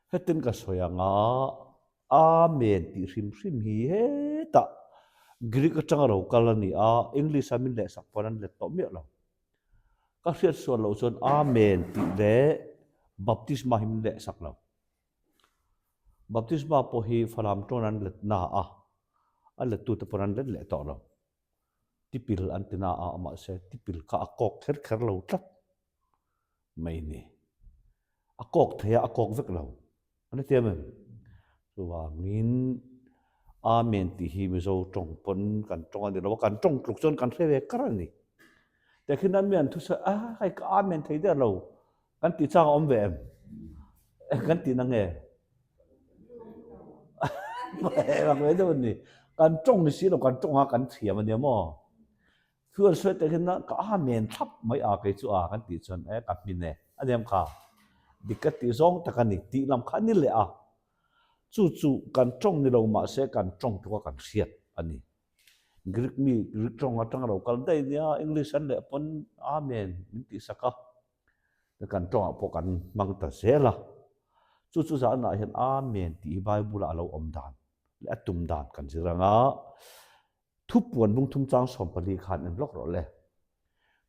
Hetin ka sawi ang a, Amen tih hrim hrim hi hetah Greek atanga lo kal a ni a, English a min lehsak pawn an let tawh miah lo. Ka hriat sual loh chuan Amen tih leh Baptisma hi min lehsak lo. Baptisma pawh hi Falam tawn an let na a, a lettute pawn an let leh tawh lo. Tipil an ti na a, mahse tipil kha a kawk kher kher lo tlat mai ni. A kawk thei a, a kawk vek lo. An ti em em? Chuvangin Amen tih hi Mizo tawng pawn kan tawng a ni lo a, kan tawng tluk chuan kan hre ve kar a ni. Tehkhin an mi an thusawi a, hei ka Amen thei der lo. Kan tih chang a awm ve em? Kan tih na nge? Mak ve deuh a ni. Kan tawng ni si lo, kan tawng a kan thiam a nia maw? Thu an sawi tak hian ka amen thlap mai a kei chu a kan tih chuan e ka hmin e a nia kha. Dik ka tih zawng tak a ni tih lam kha a ni leh a. Chu chu kan tawng ni lo mahse kan tawng tluk a kan hriat a ni. Greek mi Greek tawng atanga lo kal daih nia English an leh pawn amen min tih sak a. Kan tawngah pawh kan hmang ta zel a. Chu chu zanah hian Amen tih hi Bible-ah a lo awm dan leh a tum dan kan zir ang a. Thupuan bung thum chang 14 khan en lawk rawh le.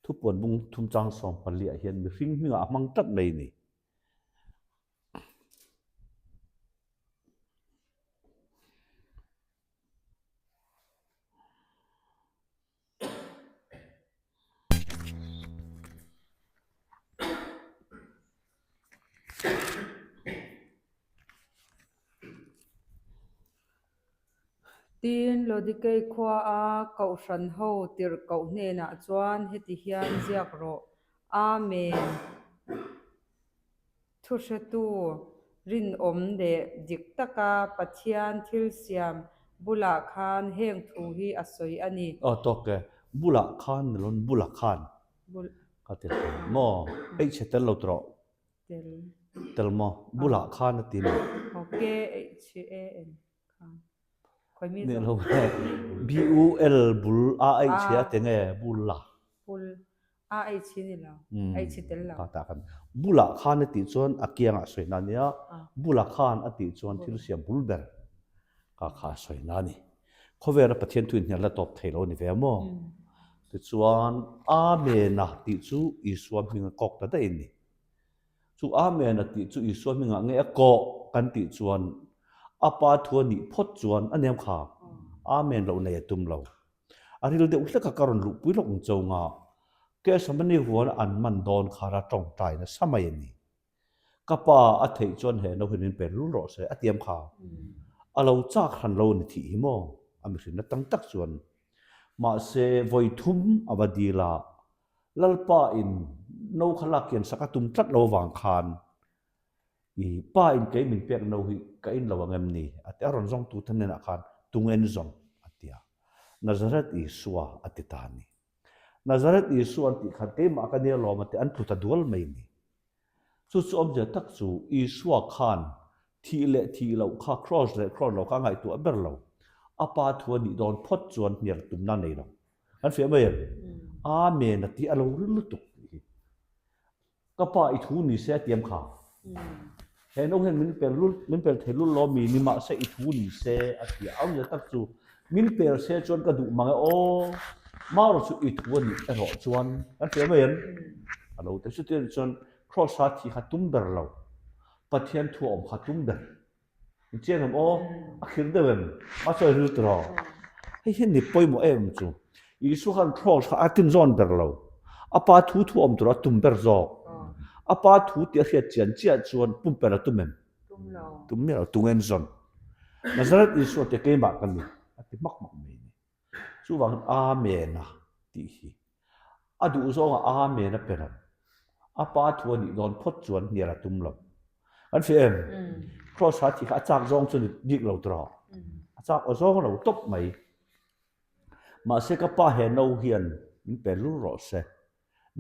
Thupuan bung thum chang 14 ah hian mihring hmingah a hmang tlat mai a ni. Tin, Lodikei khua a kohhran ho tirhkoh hnenah chuan heti hian ziak rawh, Amen. Thuhretu rinawm leh dik taka Pathian thil siam bulah khan heng thu hi a sawi a ni. Aw tawk e, bulah khan ni loin bula khan ka ti hle maw? Eih chhe tel lo tawh. Tel. Tel maw? Bulah khan a ti ni. Aw ke eih chhe e en khan. Khawi mi zawk? Ni lo e, B-U-L bul a eih chhe a ti nge bula. Bul. A ei chi ni lo, ei chi tel lo. Kha tah khan bulah khan a tih chuan a kiangah sawi na nia, bulah khan a tih chuan thil siam bul ber kha kha a sawi na a ni. Khawvela Pathian thu inhnial la tawp thei lo a ni ve a maw? Tichuan Amen-a tih chu Isua hming a kawk ta daih a ni. Chu Amen-a tih chu Isua hmingah nge a kawh kan tih chuan a Pa thu a nih phawt chuan a nem kha Amen loh nei a tum lo. A ril deuh hlek a ka rawn luhpui lawk ang cho nga, Kesamani huan an man dawn khar a tawngtai nasa mai a ni. Ka pa a theih chuan he no hi min pe lul rawh se a tiam kha. A lo chak hran lo a ni thih hi maw? A mihrinna tam tak chuan. Mahse vawi thum a va dil a, Lalpa in no kha lak kian sak a tum tlat lo vang khan I pa in kei min pek no hi ka in lo ang em ni? A ti a, rawn zawng tu te hnenah khan tung en zawng a ti a. Nazareth Isua a ti ta a ni. Nazareth Isua an tih khan keimah ka nia lawm a ti, an tlu ta dual mai ni. Chu chu awmzia tak chu Isua khan thih leh thih loh kha, cross leh cross loh kha a ngaihtuah ber lo. A pa thu a nih dawn phawt chuan hnial tumna a nei lo. Kan fiah mai em? Amen a ti a lo ring lutuk tih hi. Ka pa i thu ni se a tiam kha. He no hian min pel lul, min pel thei lul lo mi ni mahse i thu ni se a ti a. Awmzia tak chu min pel se chuan ka duh mang e aw. Marawh chu i thu a nih erawh chuan kan hria mai em? A lo ti. Chutiang chuan Kross-a thih kha tum ber lo. Pathian thu a awm kha tum ber. I chiang em aw? A khirh deuh em? A sawi ril tawh. Hei hi ni pawimawh em chu. Isua khan cross kha a tin zawn ber lo. A pa thu thu awm tur a tum ber zawk. A pa thu tih a hriat chian chiah chuan pumper a tum em? Tum miah lo, tung en zawn. Nazareth Isua te keimah ka ni a ti hmak hmak mai a ni. Chuvangin Amen a tih hi a duh zawngah Amen a pe lo. A pa thu a nih dawn phawt chuan hnial a tum lo. Kan hria em? Cross ha tih kha a chak zawng chu ni bik lo tawh. A chak aw zawng lo tawp mai. Mahse ka pa he no hian min pe lul rawh se.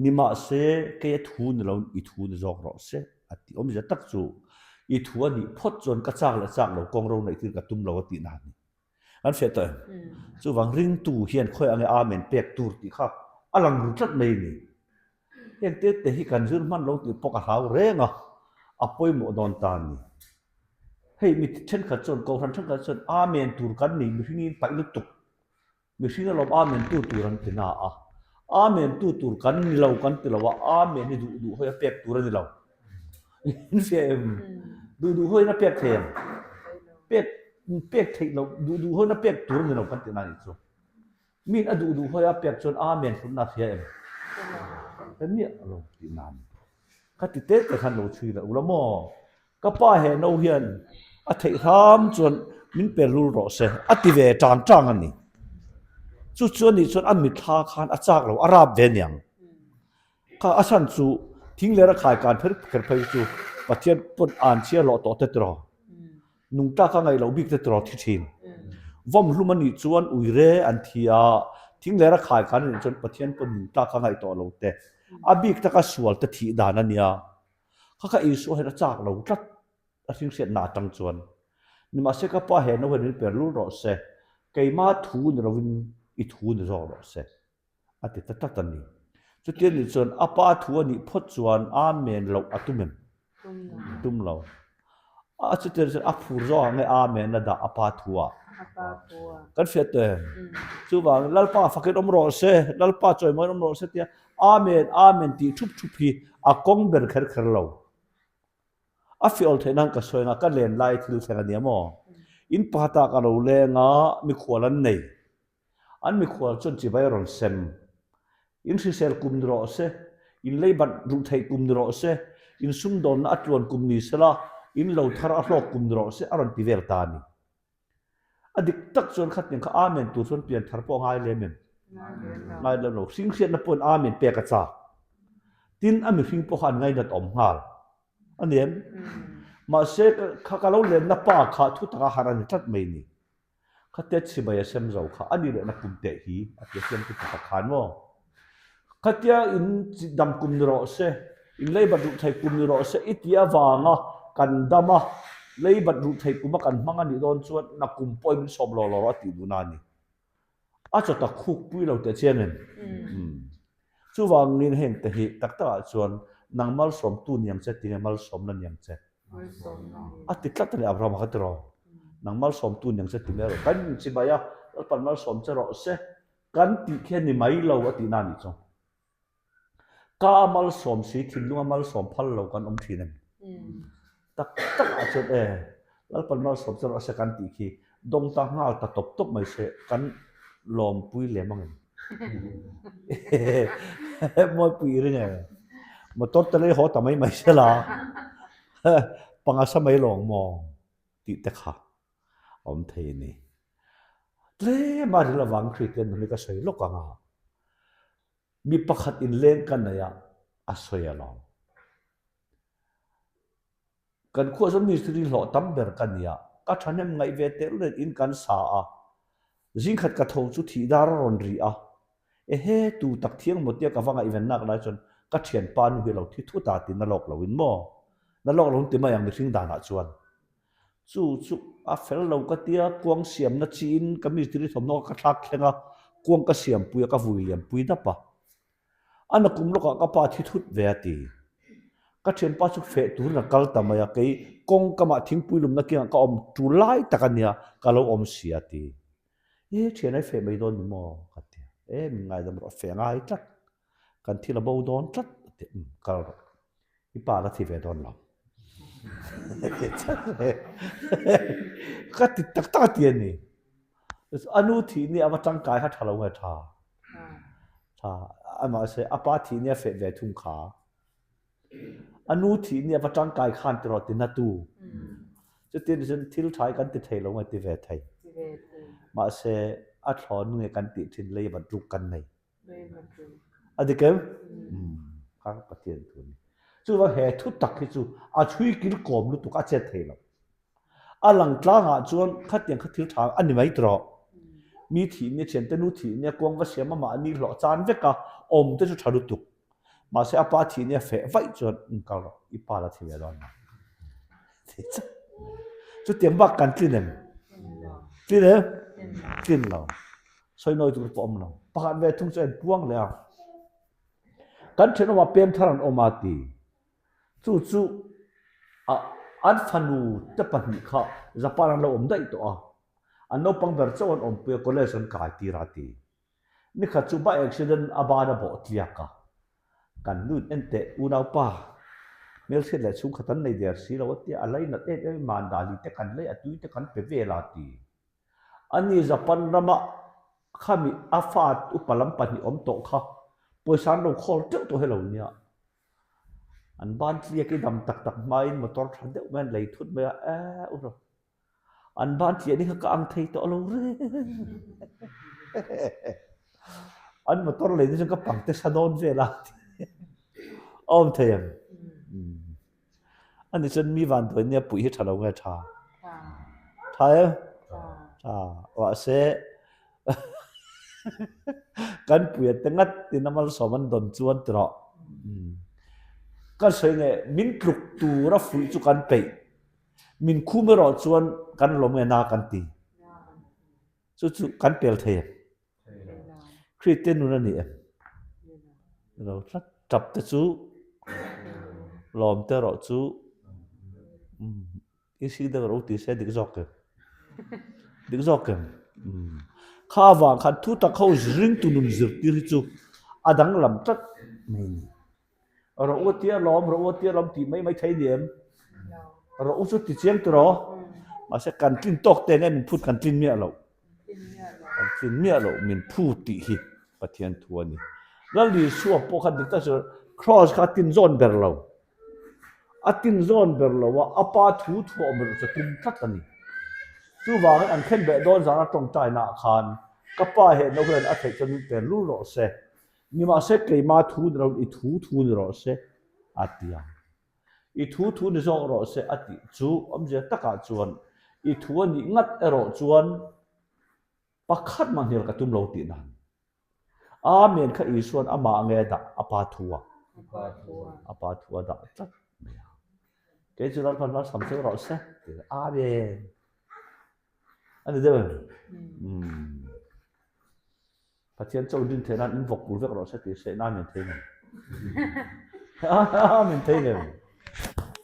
Nimahse kei a thu ni lo i thu ni zawk rawh se a tih awmzia tak chu i thu a nih phawt chuan ka chak leh chak lo kawng ro neih tir ka tum lo a tih na a ni. An hriat tawh em? Chuvang ringtu hian khawi ange Amen pek tur tih kha a lang ru tlat mai a ni. Heng te te hi kan zir hman lo tih pawh ka hlau reng a, a pawimawh dawn ta a ni. Hei mi thenkhat chuan, Kohhran thenkhat chuan Amen tur kan ni, mihringin paih lutuk, mihring alawm Amen tu tur an ti na a. Amen tu tur kan ni lo kan ti lo a, Amen hi duh duh hawi a pek tur a ni lo. In hria em? Duh duh hawiin a pek thei em? Pek pek theih loh, duh duh hawiin a pek tur a ni lo kan ti na nih chu. Min a duh duh hawi a pek chuan Amen hlutna a hria em? Hre miah lo tih na a ni. Ka ti te te khan lo chhui la ula maw? Ka pa he no hian a theih hram chuan min pe lul rawh se a ti ve tang tang a ni. Chu chu a nih chuan a mitthla khan a chak lo, a rap ve niang. Kha a chhan chu thing lera khai kan pher kher phei chu Pathian pawn an chhiar hlawh tawh te tiraw. Nungtlak a ngaih loh bik te tiraw thi thin. Vawm hlum a nih chuan uire an thi a, thing lera khai kan a nih chuan Pathian pawn nungtlak a ngaih tawh lo te. A bik taka sual te thih dan a nia. Kha kha Isua hian a chak lo tlat a hringhriatna atang chuan. Nimahse ka pa he no hian min per lul rawh se, keima thu ni lovin i thu ni zawk rawh se a ti ta tlat a ni. Chutia nih chuan a pa thu a nih phawt chuan Amen loh a tum em? Tum lo. A chutia chuan a phur zawk ang nge Amen a dah a pa thu ah. Kan hriat tawh em? Chuvangin Lalpa fakin awm rawh se, Lalpa chawimawiin awm rawh se tia Amen, Amen tih thup thup hi a kawng ber kher kher lo. A fiawl theih nan ka sawi anga ka len lai thil thleng a nia maw? In pakhatah ka lo leng a, mikhual an nei. An mikhual chuan chibai a rawn sem. In hrisel kum ni rawh se, in leibat duh theih kum ni rawh se, in sumdawnna a tluan kum ni sela, in lo thar a hlawk kum ni rawh se a rawn ti vel ta a ni. A dik tak chuan khattiang kha Amen tur chuan pian thar pawh a ngai lem em? Ngai lem lo. Hringhriatna pawhin Amen pek a chak. Tin, a mihring pawh kha an ngainat awm nghal. A ni em? Mahse, kha ka lo lenna pa kha thutak a harh a ni tlat mai ni. Khatia chhibai a sem zo kha a ni lehna kum teh hi a ti a siamtu pa tak khan maw? Khatia in dam kum ni rawh se, in leibat ruh thei kum ni rawh se i ti avanga kan dam a, leibat ruh thei kuma kan hmang a nih dawn chuan na kum pawhin min sawm lo lo rawh a tih duhna a ni. A chawta khuk pui lo teh chiang em? Chuvangin heng te hi tak takah chuan nang malsawmtu ni ang che tinge malsawmna ni ang che? A ti tlat a ni Abrahama kha tiraw? Nang malsawmtu ni ang che tinge rawh kan inchibai a, Lalpan malsawm che rawh se kan tih khi a ni mai lo a tihna a nih chu. Ka a malsawm si, thinlung a malsawm phal lo kan awm thin em? Tak tak ah chuan e, Lalpan malsawm che rawh se kan tih khi dawng ta nghal ta tawp tawp mai se kan lawmpui lem ang em? Mawipui i ring em? Motor te lei haw ta mai mai se la, panga sa mai lawng maw tih te kha a awm thei a ni. Tlem a ril avang Kristian nun hi ka sawi lawk ang a, mi pakhat inleng ka nei a, a sawi alawm. Kan khuah chuan mistiri hlawh tam ber ka ni a, ka thahnem ngaih ve telh nen in kan sa a, zingkhat ka tho chu thih dar a rawn ri a, ehe tu tak thiang maw tia ka va ngaihven nak lai chuan ka thianpa nu hi a lo thi thut a ti na lawk lo in maw? Na lawk lo in ti mai ang mihring danah chuan. Chu chu a fel lo ka tia, kuang siamna chiin ka mistiri thawmhnaw ka thlak thleng a, kuang ka siampui a, ka vui liampui dap a. A nakum lawkah ka pa thi thut ve a ti. Ka thianpa chu feh turin a kal ta mai a, kei kawng kamah thingpui lumna kiangah ka awm tul lai tak a nia, ka lo awm si a ti. E thian ai feh mai dawn ni maw? ka ti a. E min ngaidam rawh, a feh ngai tlat, kan thil a bo dawn tlat a ti a, umm kal rawh. I pa la thi ve dawn lo. Ka ti tak tak a ti a ni. A nu thih ni a va tangkai kha tha lo nge tha? Tha. Amah se a pa thih ni a feh ve thung kha. A nu thih ni a va tangkai khan ti rawh ti na tu. Chutin chuan thil tha hi kan ti thei lo nge ti ve thei. Mahse a thlawn nge kan tih thin lei va ruk kan nei. A dik em? Kha Pathian thu a ni. Chuvang he thu tak hi chu a chhui kil kawm lutuk a chet thei lo. A lang tlangah chuan khatiang kha thil tha a ni mai tawh. Mi thih nia thiante nu thih nia kuang va siam a mahni hlawh chan vek a awm te chu tha lutuk. Mahse a pa thih nia feh vaih chuan in kal rawh i pa la thi ve dawn lo. Chutiang bak kan tlin em? Tlin em? Tlin lo. Sawi nawi tur pawh awm lo. Pakhat ve thung chu a inpuang leh a. Kan thenawmah pem thar an awm a ti. Chu chu a. An fanu te pahnih kha Japan an lo awm daih tawh a, an naupang ber chauh an awmpui a, college an kai tir a ti. Nikhat chu bike accident a ban a bawh tliak a, kan nu in enteh unaupa hmelhriat leh chhungkhat an nei der si lo a tia, a lainat em em in mandali te kan lei a tui te kan pe vel a ti. Ani Japan rama khami a fa upa lam pahnih awm tawh kha pawisa an lo khawl teuh tawh helo nia. An ban tliak i dam tak tak hmain motor tha deuh mai an lei thut mai a, eh u rawh. An ban tliah ni kha ka ang thei tawh lo reng. An motor lei ni chuan ka pang te sa dawn vel a a awm thei ang. Ani chuan mi vanduai nia puih hi tha lo nge tha? Tha em? Tha. Mahse kan puia te ngat tin a malsawm an dawn chuan ti rawh. Ka sawi nge min tluk tur a fuih chu kan peih. Min khum erawh chuan kan lawm nge na kan ti. Chu chu kan pel thei em? Kristian nun a ni em? Ni lo tlat. Tap te chu lawm te erawh chu i si deuh ro ti se dik zawk em? Dik zawk em? Kha avang khan thu tak ho ringtu nun zirtir hi chu a danglam tlat mai a ni. Rawh u tia lawm, rawh u tia lawm tih mai mai thei ni em? Rawh u chu ti chiang tiraw? Mahse kan tlin tawk te nge min phut kan tlin miah loh. Kan tlin miah loh min phut tih hi Pathian thu a ni. Lal Isua pawh kha dik tak chuan Kraws kha a tin zawn ber lo. A tin zawn ber lo a, a pa thu thu a awm erawh chu a tum tlat a ni. Chuvangin an khen beh dawn zana tawngtainaah khan ka pa he no hian a theih chuan min pen lul rawh se. Nimahse keima thu ni lo i thu thu ni rawh se a ti a. I thu thu ni zawk rawh se a tih chu awmzia takah chuan i thu a nih ngat erawh chuan pakhat mah hnial ka tum lo tih nan. Amen kha Isuan amah nge a dah a pa thu a? A pa thu a dah tlat mai a. Kei chu Lalpan malsam cheu rawh se ti Amen. A ni deuh em? Umm. Pathian chaw din theih nan in vawk pul vek rawh se tih hriat nan min thei lem. Min thei lem.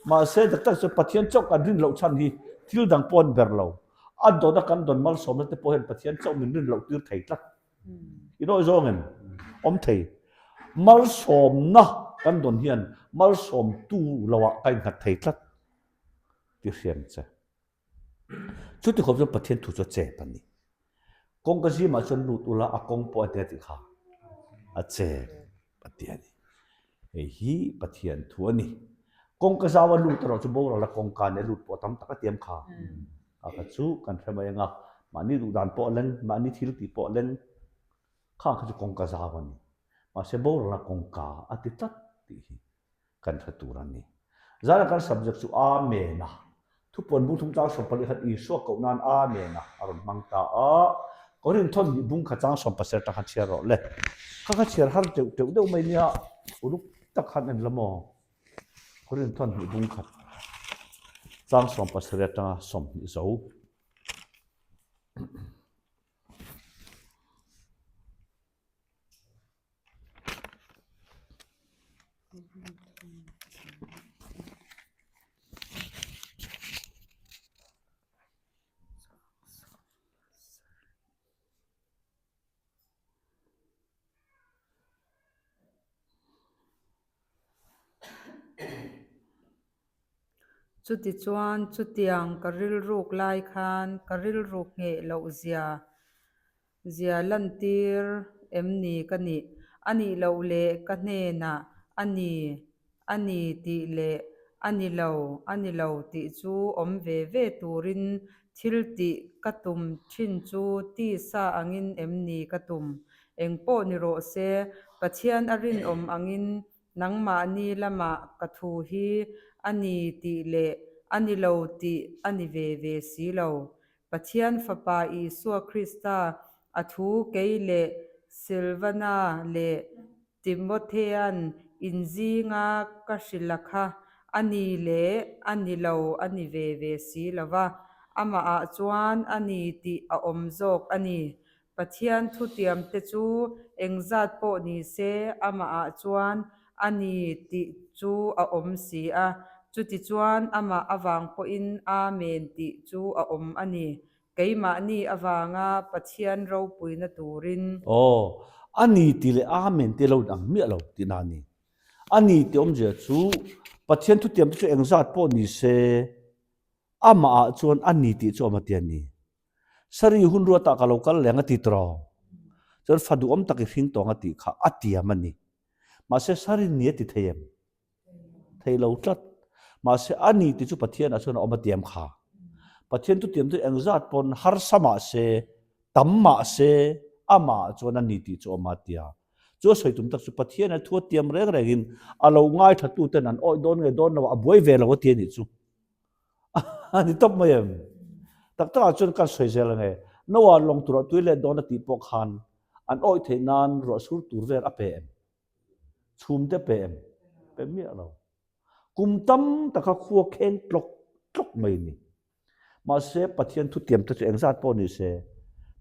Mahse tak tak chu Pathian chaw kan rin loh chhan hi thil dang pawh an ber lo. A dawna kan dawn malsawmna te pawh hian Pathian chaw min rin loh tir thei tlat. I nawi zawng em? Awm thei. Malsawmna kan dawn hian malsawmtu loah ka innghat thei tlat ti hriam che. Chuti khawp chuan Pathian thu chu a chep a ni. Kawngka zimah chuan lut ula a kawng pawh a tia tih kha a chep a ti a ni. Hei hi Pathian thu a ni. Kawngka zau a lut erawh chu boral a kawngka nia lut pawh tam tak a tiam kha. A kha chu kan hre mai anga mahni duhdan pawh a leng, mahni thil tih pawh a leng kha kha chu kawngka zau a ni. Mahse boral a kawngka a ti tlat tih hi. kan hre tur a ni. Zana kan subject chu Amen a. Thupuan bung thum chang sawmpali khan Isua koh nan Amen a a rawn hmang ta a. Korinthawn hnih bung kha chang sawmpasarih atang khan chhiar rawh le. Kha kha chhiar har teuh teuh deuh mai nia uluk tak khan en la maw. Korinthawn hnih bung khat chang sawmpasarih atanga 20 zo. Chutichuan chutiang ka rilruk lai khan ka rilruk ngheh loh zia Zia lantir em ni ka nih? A nih loh leh ka hnenah a ni, a ni tih leh a ni lo, a ni lo tih chu awm ve ve turin thil tih ka tum thin chu tisa angin em ni ka tum? Engpawh ni rawh se, Pathian a rinawm angin nangmahni lamah ka thu hi a ni tih leh a ni lo tih a ni ve ve si lo. Pathian Fapa Isua Krista a thu kei leh Silvana leh Timothea'n inzinga ka hrilha kha a ni leh a ni lo a ni ve ve si lo va, amahah chuan a ni tih a awm zawk a ni. Pathian thutiamte chu engzat pawh ni se amahah chuan a ni tih chu a awm si a. Chutichuan amah avang pawhin Amen tih chu a awm a ni. Keimahni avanga Pathian ropuina turin. Aw, a ni tih leh Amen tih a lo inang miah lo tihna a ni. A ni tih awmzia chu Pathian thutiam te chu engzat pawh ni se, amah ah chuan a ni tih chu awm a ti a ni. Sari hun ruatah ka lo kal leng a ti tawh. Chuan fa duhawm tak i hring tawng a tih kha a tiam a ni. Mahse Sari ni a ti thei em? Thei lo tlat. Mahse a ni tih chu Pathianah chuan a awm a tiam kha. Pathian chu tiam chu engzat pawn harsa mah se, tam mah se, amah chuan a ni tih chu awm a tia. Chu a sawi tum tak chu Pathian a thu a tiam reng rengin a lo ngaithla tu ten an awih dawn nge dawn lo a buai ve lo a ti a nih chu. A ni tawp mai em? Tak takah chuan kan sawi zel ange. Noah lawng turah tui let dawn a tih pawh khan an awih theih nan ruah sur tur vel a pe em? Chhum te pe em? Pe miah lo. Kum tam taka khua kheng tlawk tlawk mai ni. Mahse Pathian thutiam te chu engzat pawh ni se,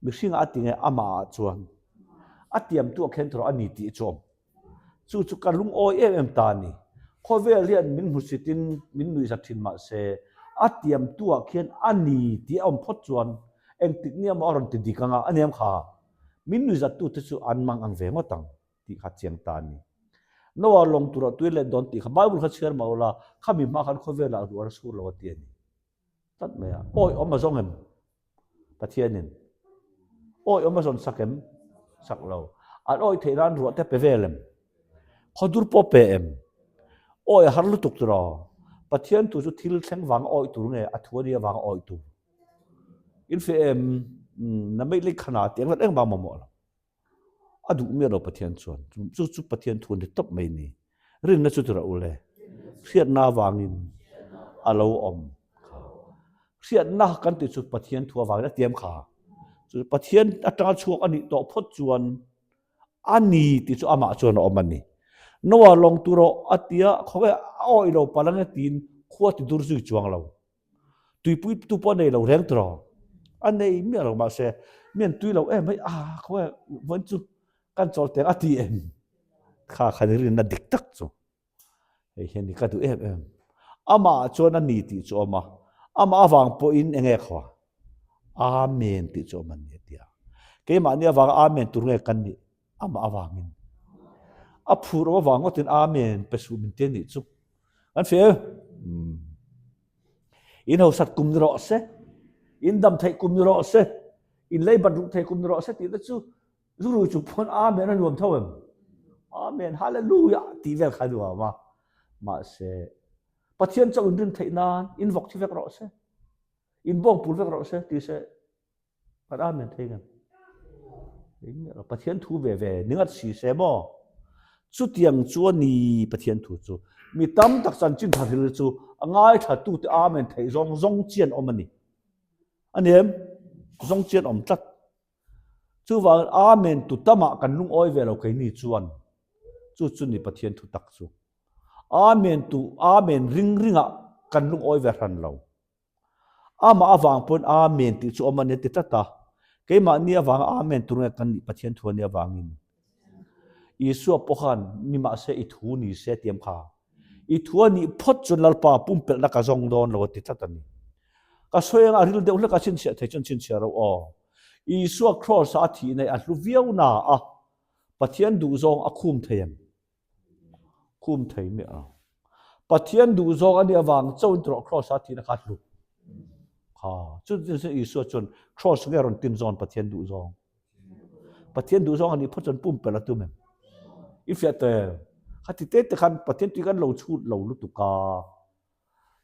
mihringah a ti nge amah ah chuan a tiamtu a khen thawh a ni tih chu awm. Chu chu ka lungawi em em ta a ni. Khawvel hian min hmusitin min nuihzat thin mahse a tiamtu ah khian a ni tih a awm phawt chuan engtik nia maw a rawn ti dik anga a niam kha. Min nuihzattu te chu an mang ang ve ngawt ang tih kha chiang ta a ni. Noah lawng turah tui let dawn tih kha Bible kha chhiar mah ula khami hma khan khawvelah ruah a sur lo a ti a ni. Tlat mai a. Awi awm a zawng em? Pathianin. Awi awm a zawn sak em? Sak lo. An awi theih nan ruah te pe vel em? Khawdur pawh pe em? Awi a har lutuk tiraw? Pathian thu chu thil thleng vanga awi tur nge a thu a nia vanga awi tur? In feh em? Na meih lei khana tih ang zat engvang mamawh lo. A duh miah lo Pathian chuan. Chu chu Pathian thu a ni tawp mai ni. Rinna chu tirah ule. Hriatna avangin a lo awm kha. Hriatna kan tih chu Pathian thu avangin a tiam kha. Chu Pathian atanga chhuak a nih tawh phawt chuan a ni tih chu amah chuan a awm a ni. Noah lawng tur aw a tia khawnge a awih lo palh ange tiin khua ti dur zui chuang lo. Tuipui tu pawh a nei lo reng tawh a nei miah lo mahse mi an tui lo em mai a khaw e vawiin chu kan chawl teng a ti em kha khan rinna dik tak chu hei hian ni ka duh em em amah chuan a ni tih chu a awm a amah avang pawhin eng nge khaw Amen tih chu a awm a ni a ti a keimahni avanga Amen tur nge kan nih amah avangin a phur awm avang ngawtin Amen pe suh min ti a nih chu An feh e. In hosat kum ni rawh se, in dam theih kum ni rawh se, in leibat ruk thei kum ni rawh se tih te chu zurui chu pawn Amen a nuam tho em? Amen, Hallelujah tih vel kha nuam a. Mahse, Pathian chauh in rin theih nan in vawk thi vek rawh se, in bawng pul vek rawh se ti se Kan Amen thei ngem? Pathian thu ve ve ni ngat si se maw? Chutiang chu a ni Pathian thu chu. Mi tam tak chanchin tha hril chu a ngaithla tute Amen theih zawng zawng chian awm a ni. A ni em? Zawng chian awm tlat. Chuvangin Amen tu tamah kan lungawi ve lo keini chuan. Chu chu ni Pathian thu tak chu. Amen tu Amen ring ringah kan lungawi ve hran lo. Amah avang pawn Amen tih chu awm a ni a ti tlat a. Keimahni avanga Amen tur nge kan nih Pathian thu a nih avangin. Isua pawh khan ni mahse i thu ni se ti em kha. I thu a nih phawt chuan Lalpa pumpelhna ka zawng dawn lo a ti tlat a ni. Ka sawi anga a ril deuh hlek a chhinchhiah thei chuan chhinchhiah ro aw. Isua Kraws-a a thihna hi a hlu viau na a, Pathian duhzawng a khum thei em? Khum thei miah lo. Pathian duh zawk a nih avang chauhin tawh Kraws a thihna kha hlu. Kha chu chu Isua chuan Kraws nge rawn tin zawn Pathian duh zawng. Pathian duh zawng a nih phawt chuan pumpelh a tum em? I fiah tawh em? Kha ti te te khan Pathian tui kan lo chhut lo lutuk a.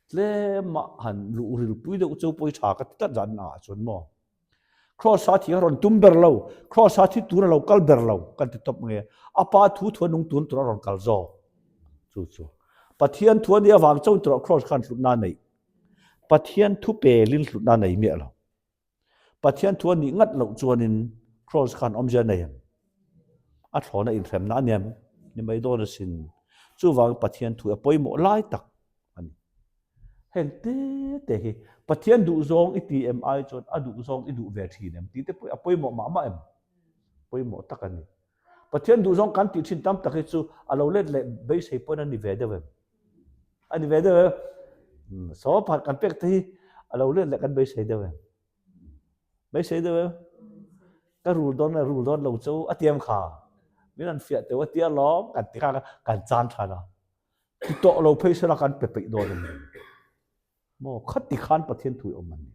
Tlema han luh rilpui deuh chu pawi tha ka ti tlat zan ah chuan maw. Kraws a thi a rawn tum ber lo, Kraws a thi tur a lo kal ber lo kan ti tawp nge. A pa thu thu a nung tun tur a rawn kal zawk. Chu chu. Pathian thu a nih avang chauhin turah Kraws khan hlutna a neih. Pathian thu pelin hlutna a nei miah lo. Pathian thu a nih ngat loh chuanin Kraws khan awmzia a nei em? A thlawna inhremna a nia ni mai dawn asin. Chuvangin Pathian thu a pawimawh lai tak a ni. Heng te te hi Pathian duhzawng i ti em ai chuan a duhzawng i duh ve thin em tih te pawh a pawimawh mah mah em? Pawimawh tak a ni. Pathian duhzawng kan tih thin tam tak hi chu a lo let leh beisei pawn a ni ve deuh em? A ni ve deuh em? Sawma pakhat kan pek te hi a lo let leh kan beisei deuh em? Beisei deuh em? Ka rul dawn le rul dawn lo chu a tiam kha. Min an fiah teuh a tia lawm kan ti kha kan chan than a. Ti tawh lo phei sela kan pe peih dawn em? Maw khati khan Pathian thu i awm a ni.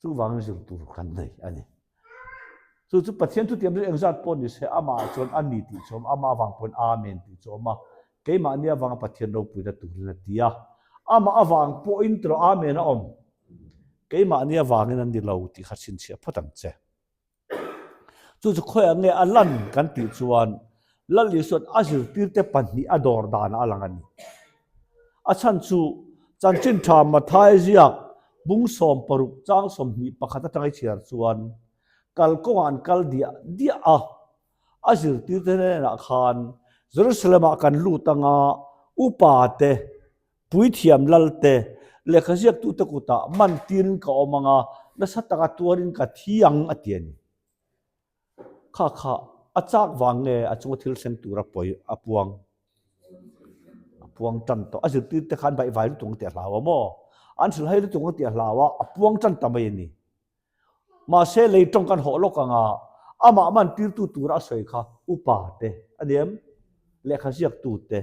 Chuvangin zir tur kan nei a ni. Chu chu Pathian thutiam chu engzat pawh ni se amah chuan a ni tih chu a awm, amah avang pawhin Amen tih chu a awm a, keimahni avanga Pathian ropuina turin a ti a. Amah avang pawhin tiraw Amen a awm? Keimahni avangin a ni lo tih kha chhinchhiah phawt ang che. Chu chu khawiah nge a lan kan tih chuan Lal Isua'n a zirtirte pahnih a dawr danah a lang a ni. A chhan chu Chanchin Tha Mathai ziak bung 16 chang 21 atanga i chhiar chuan kalkawngah an kal diah diah a, a zirtirte hnenah khan Jerusalem-ah kan lut anga upate Puithiam lalte, lehkha ziaktute kutah man tirin ka awm ang a, nasa taka tuarin ka thi ang, a ti a ni. Kha kha a chak vang nge a chunga thil thleng tura pawi a puang? A puang tan tawh. A zirtirte khan baihvai lutuk ang tih a hlau a maw? An hrilhhai lutuk ang tih a hlau a, a puang tan ta mai a ni. Mahse, lei tawng kan hawh lawk ang a, amah man tirtu tura a sawi kha upa te a ni em? Lehkha ziaktu te.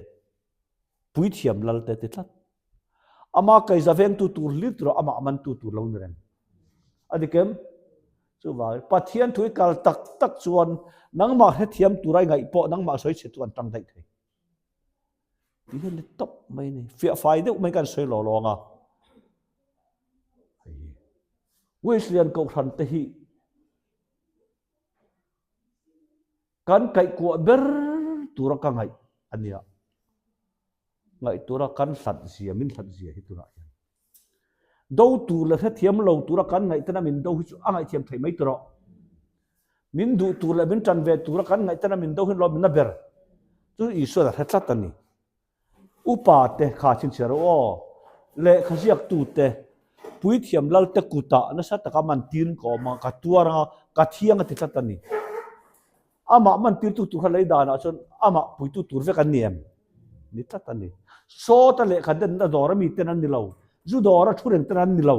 Puithiam lal te ti tlat. Ama kaiza vengtu tur hlir tur amah mantu tur lo ni reng. A dik em? Chuvangin Pathian thu i kal tak tak chuan nangmah hrethiam tura i ngaih pawh nangmah sawi chhe chu an tang daih thei. Tih hian ni tawp mai ni. Fiah fai deuh mai kan sawi law lawng a. Hei Wesleyan Kohhran te hi Kan kaihkuah ber tura ka ngaih a nia. Ngaih tura kan hlat zia, min hlat zia hi tunah hian. Do tur leh hrethiam lo tura kan ngaih tena min do hi chu a ngaihthiam theih mai tawh. Min duh tur leh min tan ve tura kan ngaih tena min do hi lawm na ber. Chu Isuan a hre tlat a ni. Upa te kha chhinchhiah rawh aw. Lehkha ziaktu te, puithiam lal te kutah nasa taka man tirin ka awm a, ka tuar ang a, ka thiang a ti tlat a ni. Amah man tirtu tur kha lei danah chuan amah puitu tur vek an ni em? Ni tlat a ni. Sawta lehkha denna dawra mi ten an ni lo, zu dawra thu reng ten an ni lo.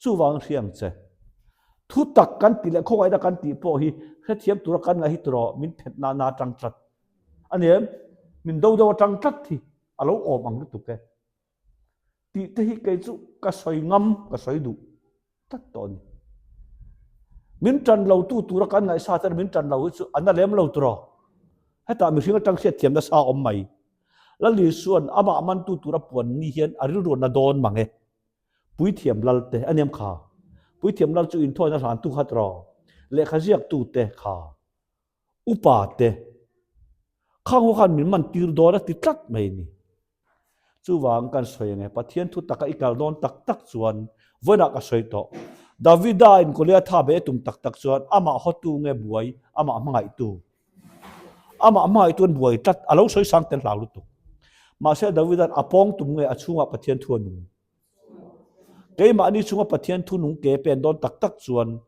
Chuvang hria ang che. Thu tak kan tih leh khawngaihna kan tih pawh hi hrethiam tura kan ngaih hi tiraw min phet nana atang tlat a ni em? Min do do atang tlat hi a lo awm ang lutuk e. Tih te hi kei chu ka sawi ngam, ka sawi duh tlat tawh a ni. Min tan lo tu tura kan ngaihsa ten min tan lo hi chu a na lem lo tiraw? Hetah mihring atang hriatthiamna sa a awm mai. Lal Isua'n amah mantu tura puan ni hian a rilru a na dawn mang e. Puithiam lal te a niam kha. Puithiam lal chu inthawina hlantu kha tiraw? Lehkha ziaktu te kha. Upa te. Khang ho khan min man tir dawn a ti tlat mai a ni. Chuvang kan sawi ange, Pathian thu taka i kal dawn tak tak chuan vawiinah ka sawi tawh. Davida in Goliatha be a tum tak tak chuan amah hawtu nge buai, amah hmangaihtu. Amah hmangaihtu an buai tlat, a lo sawi sang tel hlau lutuk. Mahse Davida'n a pawng tum nge a chhungah Pathian thu a nung. Keimahni chhunga Pathian thu nung ke pen dawn tak tak chuan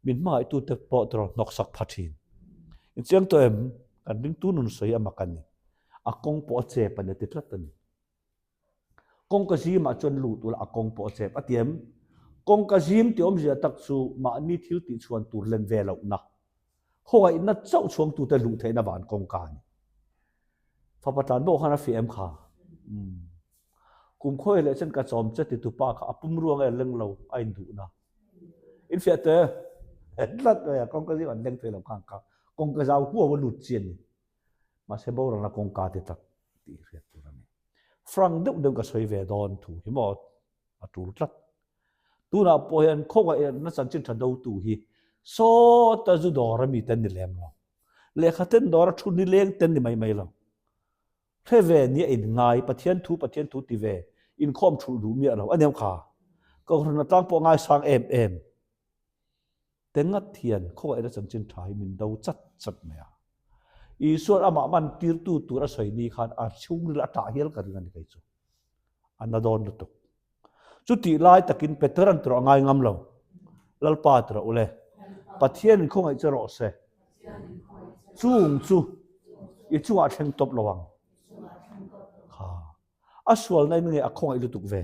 min hmangaihtute pawh tawrh hnawksak pha thin. Inchiang tawh em? Kan ringtu nun sawi a mak a ni. A kawng pawh a chep a ni a ti tlat a ni. Kawngka zimah chuan lut ula a kawng pawh a chep a ti em? Kawngka zim tih awmzia tak chu mahni thil tihchhuan tur len ve lohna, khawngaihna chauh chhuangtute luh theihna van kawngka a ni. Fapa tlan bawk khan a fiah em kha? Umm. Kum khawi leh chuan ka chawm che ti tupa kha a pum ruang e leng lo a induhna. In fiah te tlat mai a kawngka zing an leng thei lo khan kha kawngka zau huau a lut chi a ni. Mahse boralna kawngka ti tak tih hriat tur a ni. Frank deuh deuh ka sawi ve dawn thu hi maw a tul tlat. Tunah pawh hian khawngaihna chanchin tha dotu hi sawta zu dawr a mi te an ni lem lo. Lehkha ten dawr a thu nileng te an ni mai mai lo. Hre ve nia in ngai, Pathian thu Pathian thu ti ve, inkhawm thulh duh miah lo a niam kha. Kohhran atang pawh ngaisang em em te ngat hian khawngaihna chanchin tha hi min do chat chat mai a. Isua'n amah man tirtu tur a sawi ni khan a chhungril a tah hial ka ring a ni kei chu. A na dawn lutuk. Chutih lai takin Peteran tawrh a ngai ngam lo. Lalpa ti rawh ule. Pathianin khawngaih che rawh se. Chung chu i chungah thleng tawp lo ang. Kha. A sualna in nge a khawngaih lutuk ve?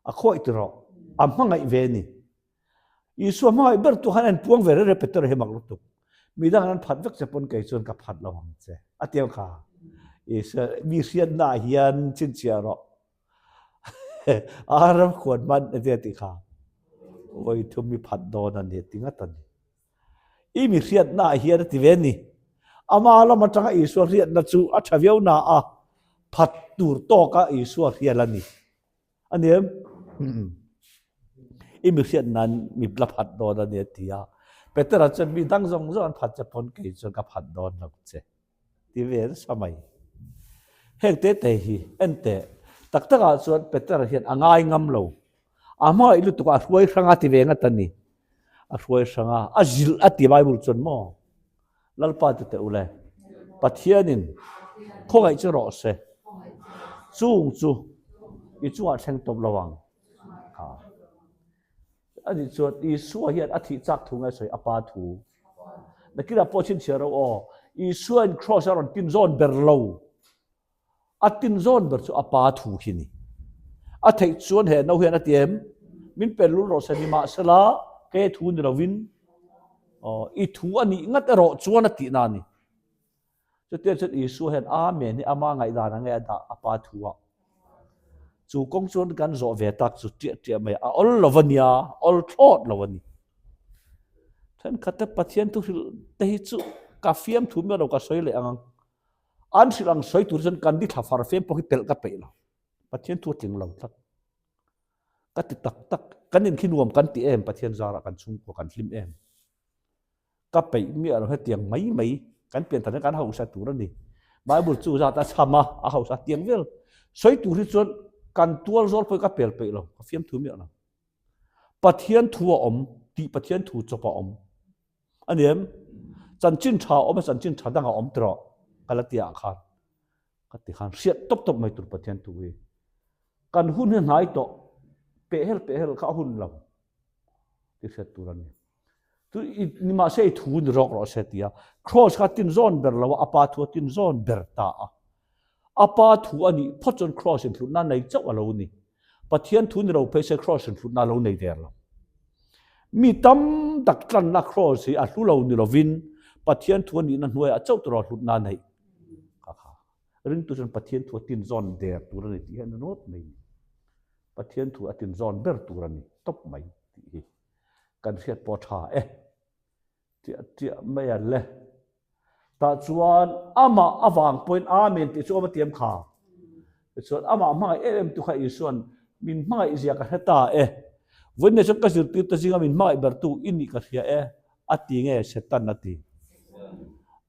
A khawngaih ti rawh. A hmangaih ve ni. Isua hmangaih ber tu khan a inpuang ve rere Petera hi mak lutuk. Midang an phat vek che pawn kei chuan ka phat lo ang che. A ti ang kha. Isua mi hriatna ah hian chhinchhiah rawh. A ram khuan hman a tia tih kha. Vawi thum mi phat dawn a ni ti ngat a ni. I mi hriatna ah hian a ti ve a ni. Ama lam atanga Isua hriatna chu a tha viau na a, phat tur tawka Isua hrial a ni. A ni em? I mi hriat nan mi la phat dawn a ni a ti a. Petera chuan mi dang zawng zawng an phat che pawn kei chuan ka phat dawn lo che. Ti ve nasa mai. Heng te te hi en teh. Tak takah chuan Petera hian a ngai ngam lo. A hmangaih lutuk a, a hruai hrang a ti ve ngat a ni. A hruai hrang a, a zilh a ti Bible chuan maw? Lalpa ti teh u le, Pathianin khawngaih chu rawh se, chung chu i chungah thleng tawp lo ang. Ha. Ani chuan Isua hian a thih chak thu ngai sawi a pa thu. Nakinah pawh chhinchhiah ro aw, Isuain cross a rawn tin zawn ber lo. A tin zawn ber chu a pa thu khi ni. A theih chuan he no hian a ti em? Min pen lul rawh se nimahsela ke thu ni lovin aw i thu a nih ngat erawh chuan a tihna a ni. Chutiang chuan Isua hian Amen hi ama ngaihdan ang nge a dah a pa thu ah. Chu kawng chuan kan zawh ve tak chu ṭiah ṭiah mai a awl lo a nia, awl thlawt lo a ni. Thenkhat te Pathian thu hrilh te hi chu ka fiamthu miah lo ka sawi leh ang ang. An hrilh ang sawi tur chuan kan dithla far fem pawh hi pelh ka peih lo. Pathian thu a tling lo tlat. Ka ti tak tak, kan in khi nuam kan ti em Pathian zarah kan chhungkua kan hlim em. Ka peih miah lo hetiang mai mai kan pian than kan hausa tur a ni. Bible chu zat a chham a, a hausa tiang vel. Sawi tur hi chuan kan tual zawl pawh hi ka pel peih lo, ka fiamthu miah lo. Pathian thu a awm tih Pathian thu chawp a awm. A ni em? Chanchin tha a awm a, chanchin tha dang a awm tawh ka la ti ah khan ka ti khan hriat tawp tawp mai tur Pathian thu hi. Kan hun hi hnai tawh, pehhel pehhel kha a hun lo ti hriat tur a ni. Chu i nimahse i thu ni rawk rawh se tia cross kha tin zawn ber lo a, a pa thu a tin zawn ber ta a. A pa thu a nih phawt chuan cross in hlutna nei chauh a lo ni. Pathian thu ni lo phei se Kraws in hlutna a lo nei der lo. Mi tam tak tlanna Kraws hi a hlu lo ni lovin Pathian thu a nihna hnuaiah chauh tawrh a hlutna a neih kha kha. Ringtu chuan Pathian thu a tinzawn der tur a ni tih hi a ni rawt mai ni. Pathian thu a tinzawn ber tur a ni tawp mai tih hi kan hriat pawh a tha e. Tiah tiah mai a le. Tah chuan amah avang pawhin Amen tih chu awm a tiam kha. Tichuan amah hmangaih em em tu kha Isuan min hmangaih zia ka hre ta e. Vawiin chuan ka zirtirte zinga min hmangaih bertu i nih ka hria e a ti nge Satan a ti.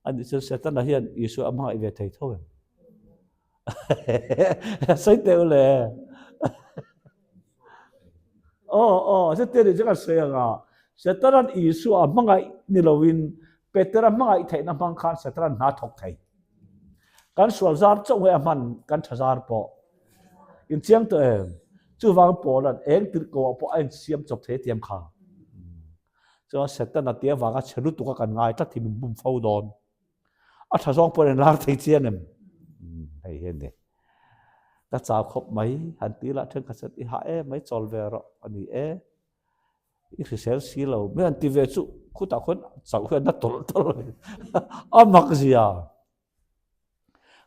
Ani chuan Setana hian Isua a hmangaih ve thei tho em? Sawi teh u le. Aw aw, chutia nih chu ka sawi ang a. Setanan Isua a hmangaih ni loin Petera hmangaih theihna hmang khan Setanan hna thawk thei. Kan sual zar chauh hi a hman kan tha zar pawh. Inchiang tawh em? Chuvang Paula'n eng tirh ko ah pawh a insiam chawp thei a tiam kha. Chuan Setana tia vanga chhe lutuk a kan ngai tlat hi min bum fo dawn. A tha zawng pawh in lar thei chiang em? Hei hi a ni. Ka chau khawp mai, han ti lah thenkhat chuan i hah em mai chawl ve rawh a ni e. I hrisel si lo, mi han ti ve chu khutah khuan chauh hian na tawlh tawlh mai. A mak zia.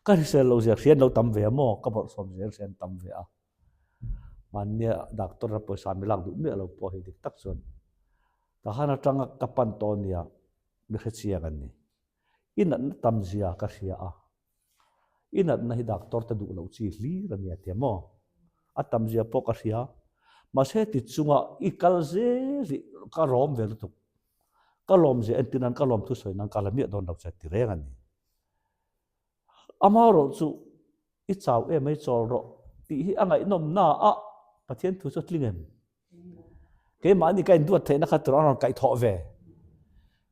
Ka hrisel lo zia hrian lo tam ve a maw? Ka bawrhsawm zel hrian tam ve a. Mahnia doctor a pawisa mi lak duh miah lo pawh hi dik tak chuan ka han atanga ka pan tawh nia. Mi hrechiang an ni. I natna tam zia ka hria a, i natna hi doctor te duh loh chi hlir a nia tia maw? A tam zia pawh ka hria. Mahse ti chunga i kal zel hi ka rawm ve lutuk. Ka lawm zia entir nan ka lawm thusawi nan ka la miah dawn lo che ti reng a ni. Amaherawh chu i chau em mai chawl rawh tih hi a ngaihnawm na a Pathian thu chu a tling em? Keimahni ka induat theihna kha tur an rawn kaihthawh ve.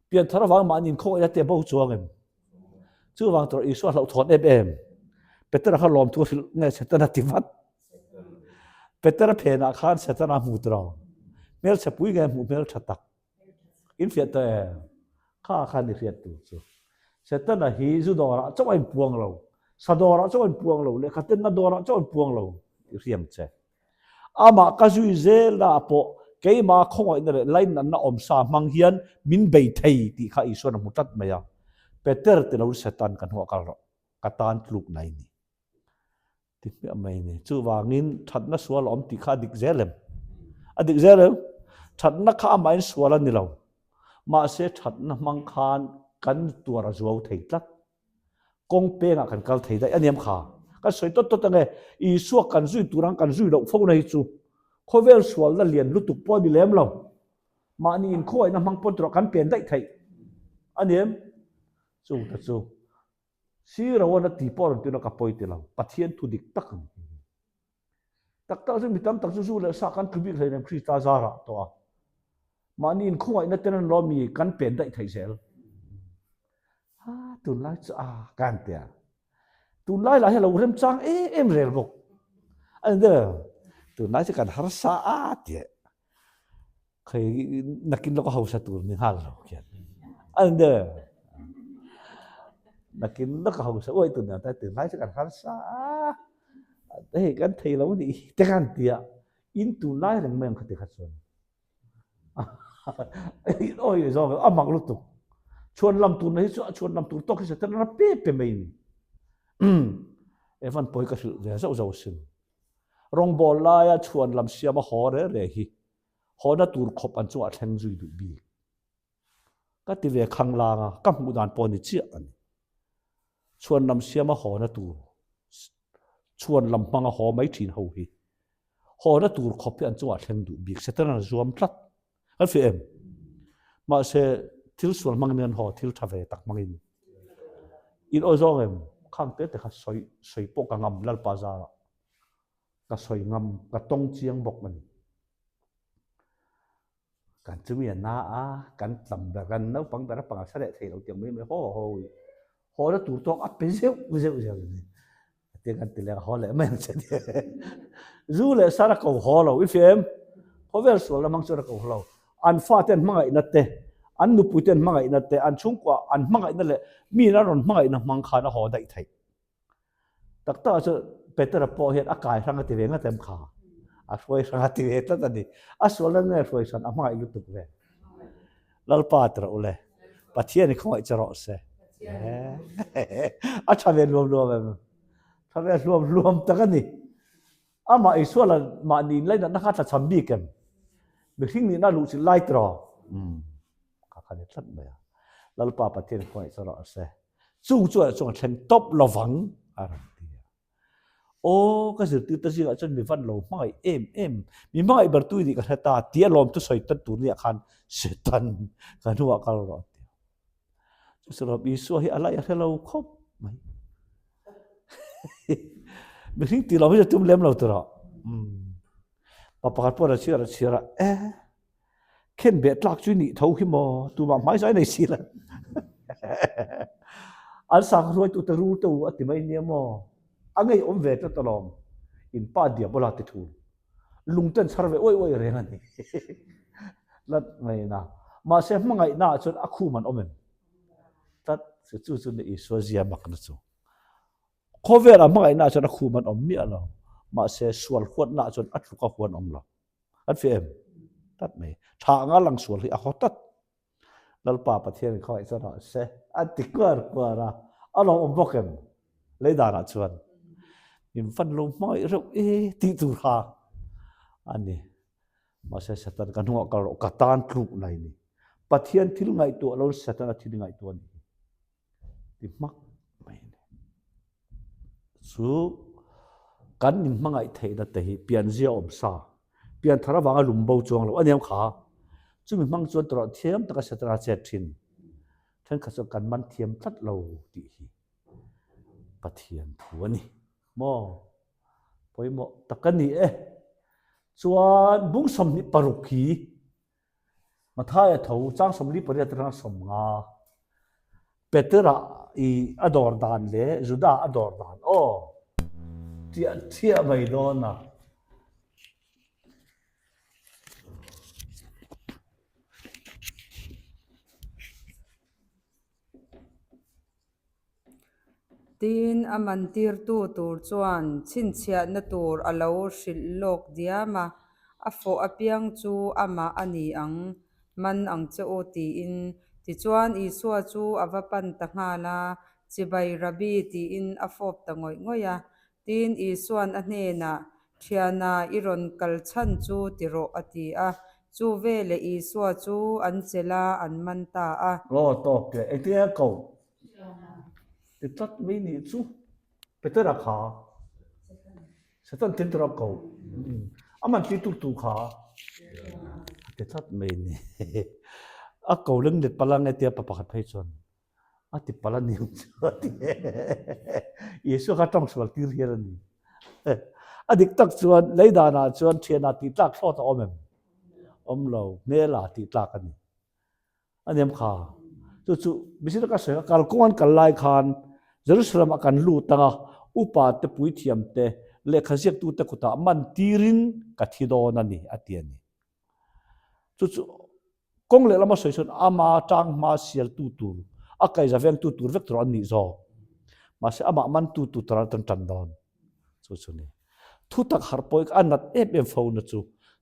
Pianthar avang mahni inkhawngawih te bo chuang em? Chuvang tur Isua hlauhthawn em em. Petera kha lawmthu a hrilh nge Setana ti vat. Petera phenah khan Setana hmu tur ang. Hmelchhe pui nge hmuh hmeltha tak. In hriat tawh em? Kha khan i hriat tur chu. Setana hi zu dawrah chauh a inpuang lo. Sa dawrah chauh an puang lo, lehkha tenna dawrah chauh an puang lo tih hriam che. Amah ka zui zelnaah pawh keimah khawngaihna leh lainatna awmsa hmang hian min bei thei tih kha Isuan a hmu tlat mai a. Peter ti lo Satan ka hnuah kal rawh, ka tan tluk nai ni. Ti hmiah mai ni. Chuvangin thatna sual a awm tih kha a dik zel em? A dik zel em? Thatna kha amahin sual a ni lo. Mahse thatna hmang khan kan tuar a zuau thei tlat. Kawng pengah kan kal thei daih a niam kha. Kan sawi tawt tawt ange, Isua kan zui tur ang kan zui loh fo na hi chu khawvel sualna lian lutuk pawh a ni lem lo. Mahni inkhawngaihna hmang pawn turah kan pen daih theih a niam. Chungte chu Siro an a ti pawh rawn tihna ka pawi ti lo, Pathian thu dik tak a ni. Tak tak chu mi tam tak chu zu leh sa kan tlu bik hleinem Krista zarah tawh a. Mahni inkhawngaihna ten an lawm mi kan pen daih theih zel. Ha, tunlai chu a kan tia. Tunlai lah hi a lo remchang em em rel bawk. A ni deuh, tunlai chu kan harsa a tia. Khei nakin lawk a hausa tur ni nghal lo khian. An de. Nakin lawk a hausa uai tun ta tin lai chu kan harsa a. Hei kan thei lo ni te kan tia. In tun lai reng mai ang khati kha chuan. In oi zawng a mak lutuk. Chhuan lam tur na hi chu a chhuan lam tur tawk hi satan a pe pe mai ni. Evan pawi ka hrilh ve zauh zauh sin. Rawngbawl laia chhuan lam siama haw re re hi hawna tur khawp an chungah thleng zui duh bik. Ka ti ve khanglang a, ka hmuh dan pawh ni chiah a ni. Chhuan lam siama hawna tur, chhuan lam hmanga haw mai thin ho hi hawna tur khawp hi an chungah thleng duh bik. Satan a zuam tlat. Kan fiah em? Mahse, thil sual hmangin an haw, thil tha ve tak hmangin. In aw zawng em? Khang te te kha sawi sawi pawh ka ngam Lalpa zarah. Ka sawi ngam, ka tawng chiang bawk a ni. Kan chumi a na a, kan tlam ber, kan naupang ber a panga sa leh thei lo tiang mai mai haw haw i. Haw na tur tawk a pe zeuh zeuh zeuh a ni. Tiang kan ti leh a haw leh mai ang che ti. Zu leh sar a ko haw lo, i fiah em? Khawvel sual lamang chuan a ko haw lo. An fate an hmangaihna te, an nupuite an hmangaihna te, an chhungkua an hmangaihna leh miin an rawn hmangaihna hmang khan a haw daih theih. Tak tak ah chuan Petera pawh hian a kai hrang a ti ve ngat em kha? A hruai hrang a ti ve tlat a ni. A sualna nge hruai hran a hmangaih lutuk ve. Lalpa ti rawh ule. Pathian i khawngaih che rawh se. A tha ve hluam hluam em? Tha ve hluam hluam tak a ni. Amah Isua la mahni inlainatna kha tla cham bik em? Mihring nihna luhchilh lai ti rawh. Kha kha ni tlat mai a. Lalpa Pathian i khawngaih che rawh se. Chung chuan chuan a thleng tawp lovang a rawn ti a. Aw, ka zirtirte zingah chuan mi van lo hmangaih em em, mi hmangaih ber tu i nih ka hre ta tia lawmthu sawi tan tur nia khan Satan ka hnuah kal rawh a ti a. Chu sarawp Isua hi a laih a hre lo khawp mai. Mihring tih lo hi a tum lem lo tur a. Pa pakhat pawh a chhiar a chhiar a, e Khen beh tlak chu nih tho hi maw, tumah hmaizai nei si lo. An sakhaw hruaitute rul te u a ti mai nia maw, a ngei awm ve tlat alawm, in pa diabola ti thul. Lung ten chhar ve uai uai reng a ni. Tlat mai na. Mahse hmangaihna ah chuan a khum an awm em? Tlat chu chu chu ni Isua zia makna chu. Khawvel ah hmangaihna ah chuan a khum an awm miah lo. Mahse sual huatna ah chuan a tluk a huan awm lo. An fiah em? Tlat mai. Tha anga lang sual hi a haw tlat. Lalpa Pathian in khawngaih chuan rawh se. A ti kuar kuar a. A lo awm bawk em? Lei danah chuan min van lo hmangaih reuh e tih tur kha a ni. Mahse Satan ka hnungah kal rawh, ka tan tluk nai ni. Pathian thil ngaihtuah lo Satana thil ngaihtuah a nih hi. Ti hmak mai a ni. Chu kan in hmangaih theihna te hi pianzia awm sa, pianthar avanga lum bo chuang lo a niam kha. Chumi hmang chuan tawrh thiam taka Setana chet thin. Thenkhat chuan kan man thiam tlat lo tih hi Pathian thu a ni maw? Pawimawh tak a ni e. Chuan bung 26 hi Mathaia tho chang 48 atanga 50 Petera i a dawr dan leh Juda a dawr dan aw chiah chiah mai dawn a. Tin, a mantirtu tur chuan chhinchhiahna tur a lo hrilh lawk diam a, a fawh apiang chu amah a ni ang, man ang che u, tiin. Tichuan, Isua chu a va pan ta nghal a, Chibai Rabbi, tiin a fawp ta ngawih ngawih a. Tin, Isua'n a hnenah, Thiana, i rawn kal chhan chu ti rawh, a ti a. Chu veleh Isua chu an chelh a, an man ta a. Aw, tawk e, engtin nge ko? Ti tlat mai nih chu Petera kha Satan tin tura ko a man ti tu tu kha a ti tlat mai ni. A ko leng let pala nge tia pa pakhat phei chuan a ti pala ni ang chu a ti. Isua kha tawng sual tir hian a ni. A dik tak chuan lei danah chuan thianah tih tlak thlawt a awm em? Awm lo, hmelah tih tlak a ni. A niam kha. Chu chu Misira ka sawi a, kalkawng an kal lai khan Jerusalem ah kan lut ang a, upa te puithiam te lehkha ziaktu te kutah man tirin ka thi dawn a ni a ti a ni. Chu chu kawng lehlam a sawi chuan ama tang hma sialtu tur, a kaihza vengtu tur vek tur an nih zawk. Mahse amah mantu tur tura an tan dawn. Chu chu ni. Thutak harh pawh hi a nat em em fo na chu.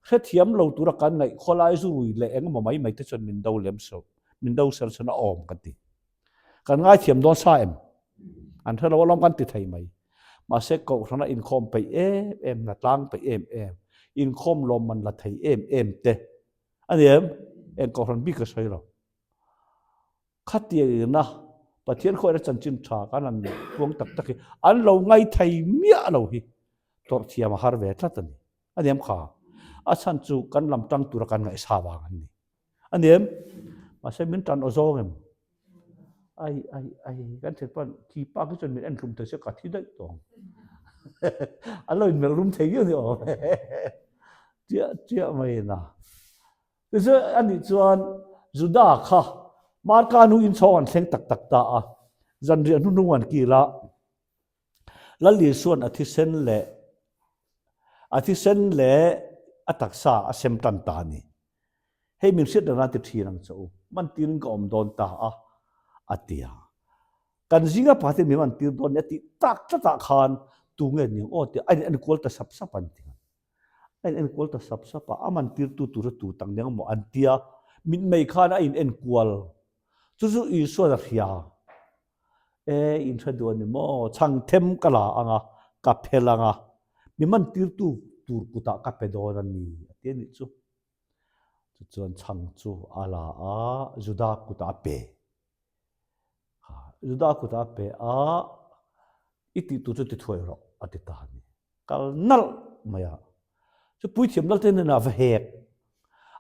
Hrethiam lo tura kan ngaih khawlai zu rui leh engemaw mai mai te chuan min do lem so, min do sel chuan a awm kan ti. Kan ngaithiam dawn sa em? An hre lo alawm kan ti thei mai. Mahse kohhrana inkhawm peih em em, hnatlang peih em em, inkhawm lawmman la thei em em te a ni em? Eng kohhran bik ka sawi lo. Khatiangina Pathian khawiah chanchin tha kan han puang tak tak hi an lo ngai thei miah lo hi tawrh thiam a har ve tlat a ni. A niam kha. A chhan chu kan lam tang tura kan ngaihsa vang an ni. A niam. Mahse min tan aw zawng em? Ai ai ai kan thian pawn thi pa khi chuan min en hlum thei se ka thi daih tawh ang. An lo inmelh rum thei viau ni awm e. Chiah chiah mai ina. Tichuan anih chuan Juda kha Marka nu inchhawng an thleng tak tak ta a, zanriah hnuhnung an kil a, Lal Isua'n a thisen leh a thisen leh a taksa a sem tan ta a ni. Hei min hriat reng nan ti thin ang che u, mantirin ka awm dawn ta a, a ti a. Kan zinga pakhatin min mantir dawn ni a tih tak tlatah khan tunge ni ang aw tih a in enkual ta sap sap an ti. A in enkual ta sap sap a, a man tirtu tur a tu tak nia maw an tia, mitmei khan a in enkual. Chu chu Isua'n a hria. E, in hre duh a ni maw? Chhang them ka la ang a, ka phel ang a, mi man tirtu tur kutah ka pe dawn a ni, a ti a nih chu. Tichuan chhang chu a la a, Juda kutah a pe. Juda kutah a pe a, i tih tur chu ti thuai rawh, a ti ta a ni. Kal nalh mai a. Chu puithiam lal te hnenah va hek.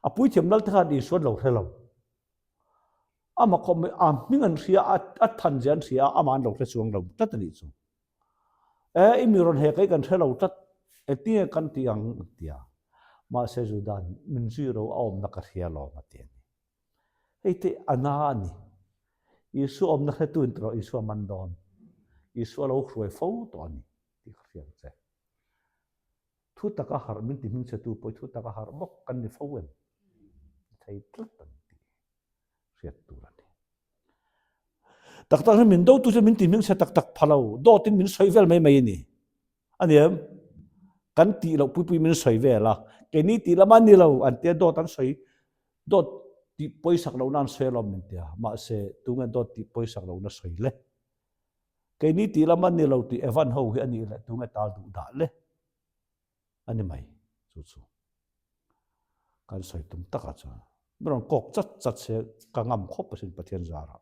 A puithiam lal te khan Isua an lo hre lo. Amah khawp mai, a hming an hria a, a than zia an hria a, amah an lo hre chuang lo tlat a nih chu. E, i mi rawn hek a i kan hre lo tlat, engtinge kan tih ang an ti a. Mahse Juda'n min zui ro a awmna ka hria alawm a ti a ni. Hei te a na a ni. Isua awmna hretu in tawh Isua man dawn. Isua lo hruai fo tawh a ni tih ka hria ang che. Thu taka harh min ti hmingchhetu pawh thu taka harh bawk kan ni fo em? Ni thei tlat ang tih hriat tur a ni. Tak tak hian min dotu chu min ti hmingchhe tak tak pha lo, dawtin min sawi vel mai mai a ni. A ni em? Kan tih loh puipui min sawi vel a, keini tih lam a ni lo an tia dawt an sawi, dawt tih pawisak lohna an sawi alawm min tia, mahse tunge dawt tih pawisak lohna sawi le? Keini tih lam a ni lo tih Evan ho hi a nih leh tunge tal duh dah le? A ni mai chu chu. Kan sawi tum takah chuan min rawn kawk chat chat se ka ngam khawp asin Pathian zarah.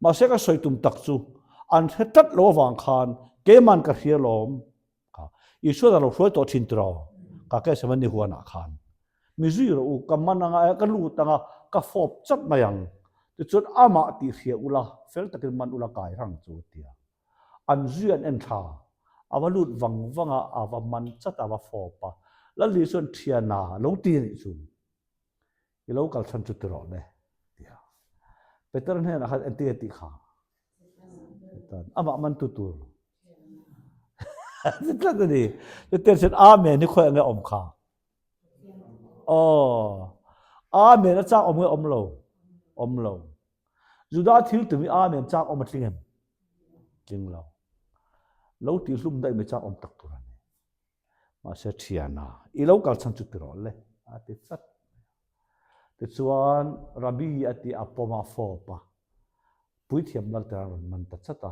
Mahse ka sawi tum tak chu an hre tlat lo avang khan keiman ka hria lawm ka Isuan a lo hruai tawh thin tiraw ka ke sem ani huanah khan mi zui rawh u ka man anga ka lut anga ka fawp chat mai ang tichuan amah tih hria ula fel takin man ula kai rang chu tia an zui an en thla a va lut vang vang a a va man chat a va fawp a Lal Isuan thiana lo ti anih chu. I lo kal chhan chu ti rawh le tia. Peter hnenah khan engtin nge tih kha? Setan amah man tu tur. Ti tlat a ni. Chutiang chuan Amen hi khawi ang nge awm kha? Aw. Amen a chak awm nge awm lo? Awm lo. Juda thil tumi Amen chak awm a tling em? Tling lo. Lo tihhlum daih mai chak awm tak tur a ni. Mahse thiana, i lo kal chhan chu ti rawh le, a ti chat mai a. Tichuan Rabbi a ti a pawm a fawp a, puithiam lal te a rawn man ta chat a.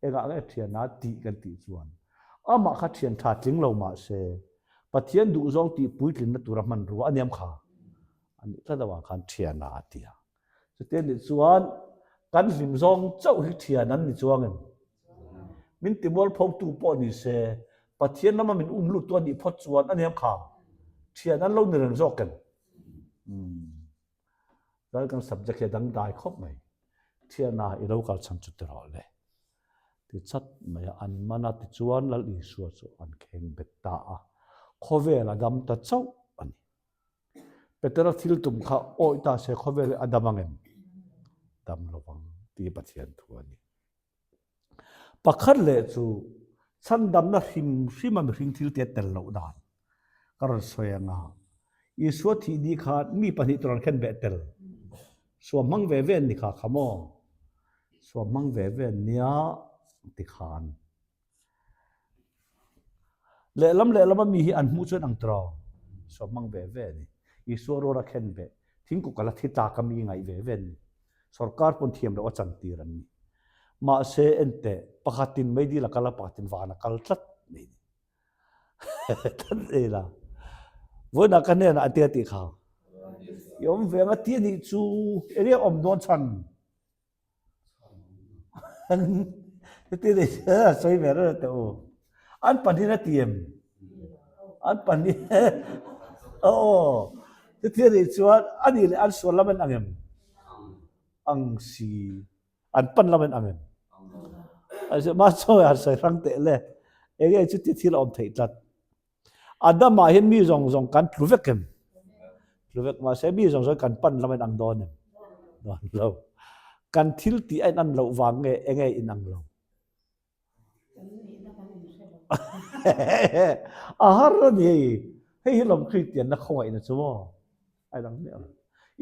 Engah nge thiana tih kan tih chuan amah kha thian tha tling lo mah se Pathian duhzawng tih puitlinna tura hmanrua a niam kha a nih tlat avang khan thiana a ti a. Chuti a nih chuan kan hlim zawng chauh hi thian an ni chuang em? Min timualphotu pawh ni se Pathian lama min um luttu a nih phawt chuan a niam kha thian an lo ni reng zawk em? Umm. Chuan kan subject hi a dangdai khawp mai. Thiana i lo kal chhan chu ti rawh le. Ti chat mai a, an man a tichuan Lal Isua chu an kheng bet ta a, khawvel a dam ta chauh a ni. Petera thil tum kha awih ta se khawvel hi a dam ang em? Dam lo vang tih Pathian thu a ni. Pakhat leh chu chhandamna hrim hrima mihring thil te tel loh dan ka rawn sawi ang a, Isua thih ni khan mi pahnih tur an khen beh tel. Suam hmang ve ve an ni kha kha maw? Suam hmang ve ve an nia ti khan. Lehlam lehlama mi hi an hmuh chuan ang tiraw? Suam hmang ve ve a ni. Isua ruala khen beh, thingkuk a la thi tlak a mi ngaih ve ve an ni. Sorkar pawn thiam loh a chantir an ni. Mahse enteh, pakhatin meidil a kal a, pakhatin van a kal tlat mai ni. Tlat ei la. Vawiinah ka hnenah a tia tih kha. I awm ve ang a ti a nih chu, eng nge awm dawn chhan? Heti nei a sawi ve reuh teh u. An pahnihin a ti em? An pahnih aw heti a nih chuan a nih leh an sual lam en ang em? Ang si. An pan lam en ang em? Mah chawi han sawi hrang teh le. Enge chuti thil a awm theih tlat. Adamah hian mi zawng zawng kan tlu vek em? Tlu vek mahse mi zawng zawng kan pan lam a inang dawn em? Dawn lo. Kan thil tih a inan loh vang nge enge inang lo? A har a ni hei. Hei hi lawm Kristianna khawngaihna chu maw? A inang miah lo.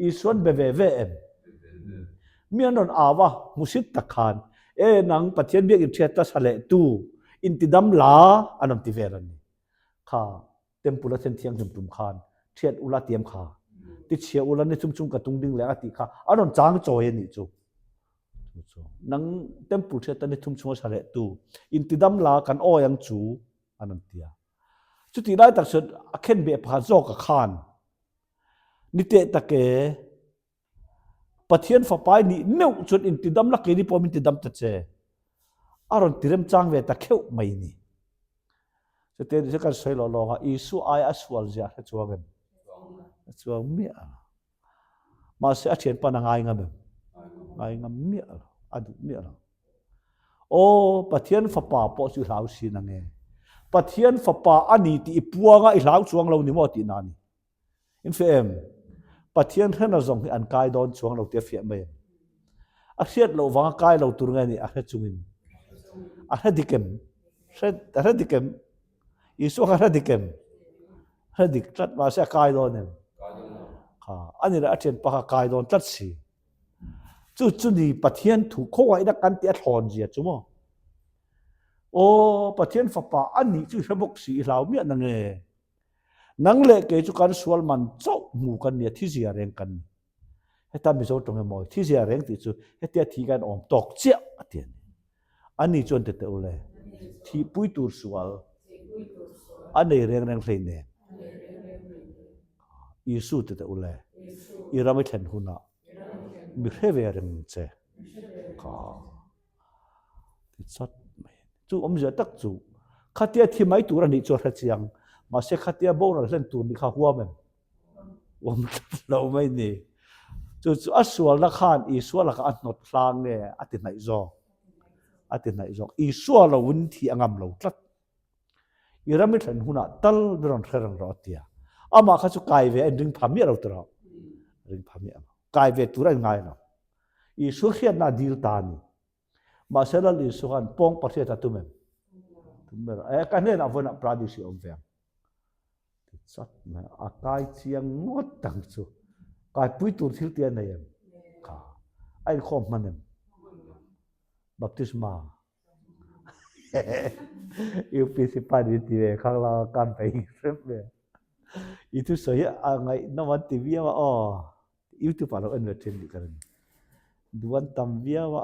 Isuan be ve ve em? Mi an rawn au a, hmusit tak khan, E nang Pathian biak inhriat ta sa leh tu, intidam la an rawn ti vel a ni. Kha temple a then thianghlim tum khan thiat ula tiam kha, tichhia ula ni chung chung ka tung ding leh a tih kha an rawn chang chawi a nih chu. Chu chu nang temple thiat ta ni thum chung a sa leh tu, intidam la kan awi ang chu an rawn ti a. Chutih lai tak chuan a khenbeh pakhat zawk a khan ni teh tak e, Pathian fapai nih meuh chuan intidam la keini pawh min tidam ta che. A rawn ti remchang ve ta kheuh mai ni. Chute ni chu kan sawi lawh lawng a, Isua aia a sual zia a hre chuang em? A chuang miah lo. Mahse a thianpa na ngai ngam em? Ngai ngam miah lo, a duh miah lo. Aw, Pathian fapa pawh chu i hlau sin ange. Pathian fapa a ni tih i puanga i hlau chuang lo ni maw tihna a ni. In fiah em? Pathian hrena zawng hi an kai dawn chuang lo tih a fiah mai em? A hriat loh vanga kai lo tur nge ni a hre chungin? A hre dik em? Hre, a hre dik em? Isua kha hre dik em? Hre dik tlat mahse a kai dawn em? Kha, a ni leh a thianpa kha kai dawn tlat si. Chu chu ni Pathian thu khawngaihna kan tih a thlawn zia chu maw? Aw, Pathian fapa a nih chu i hre bawk si, i hlau miah na nge? Nang leh kei chu kan sual man chauh hmu kan ni a, thi zia reng kan ni. Heta Mizo tawng emaw thi zia reng tih chu hetia thi kan awm tawk chiah a ti a ni. Ani chuan ti teh u le, thihpui tur sual a nei reng reng hlei nen. Isu ti teh u le, i ram i thlen hunah mi hre ve reng che kha ti chat mai. Chu awmzia tak chu khatia thi mai tur a nih chu a hre chiang, mahse khatia boral hlen tur nih kha huam em? Uam tlat lo mai ni. Chu chu a sualna khan Isua lakah a hnawt hlang nge a ti hnaih zawk? A ti hnaih zawk. Isua loin thi a ngam lo tlat. I ram i thlen hunah tal mi rawn hre reng rawh a ti a. Amah kha chu kai ve a inring pha miah lo tiraw? Ring pha miah lo. Kai ve tur a inngai lo. Isua hriatna a dil ta a ni. Mahse Lal Isua khan pawng pahriat a tum em? Tum ber. E, ka hnenah vawiinah Paradis i awm ve ang. Ti chat mai a kai chiang ngawt ang chu. Kaipui tur thil ti a nei em? Kha. A inkhawm hman em? Baptisma. UPC pa ni ti ve khang la kan pe hrep ve. I thu sawi a ngaihnawm an ti viau a aw. YouTube ah lo en ve thin nih ka ring. Duh an tam viau a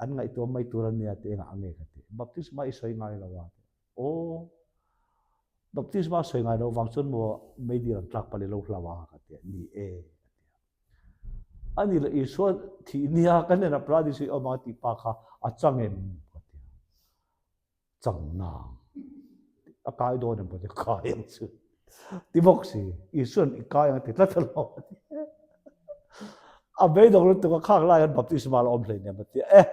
an ngaihtuah mai tur a nia tih engah nge ka ti. Baptisma i sawi ngai lo a ti. Aw, baptisma sawi ngai loh vang chuan maw meidil an tlak palh i lo hlau a ka ti a. Ni e a ti a. Ani leh Isua thih nia ka hnenah paradis i awm ang a tih pa kha a chang em ka ti a. Chang nang a kai dawn em ka ti a, kai ang chu ti bawk si. Isua'n i kai ang a ti tlat alawm a ti. A beidawng lutuk a khak lai hian baptisma la awm hleinem a ti a. Eh,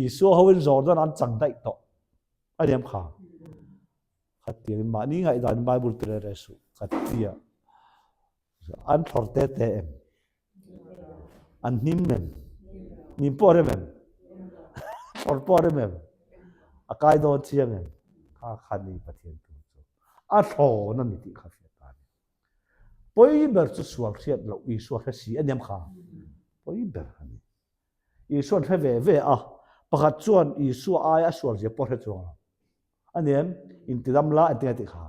Isua hoin Jordan an chang daih tawh a niam kha. Khatiangin mahni ngaihdan Bible ti reh reh suh ka ti a. An thlawr te te em? An hnim em? Hnim pawh a rem em? Thlawr pawh a rem em? A kai dawn chiang em? Kha kha ni Pathian thu chu. A thlawn a ni tih kha hriat ta a ni. Pawi ber chu sual hriat loh Isua hre si a niam kha. Pawi ber a ni. Isua'n hre ve ve a, pakhat chuan Isua aia a sual zia pawh hre chuang lo. A ni em? Intidam la engtin a tih kha?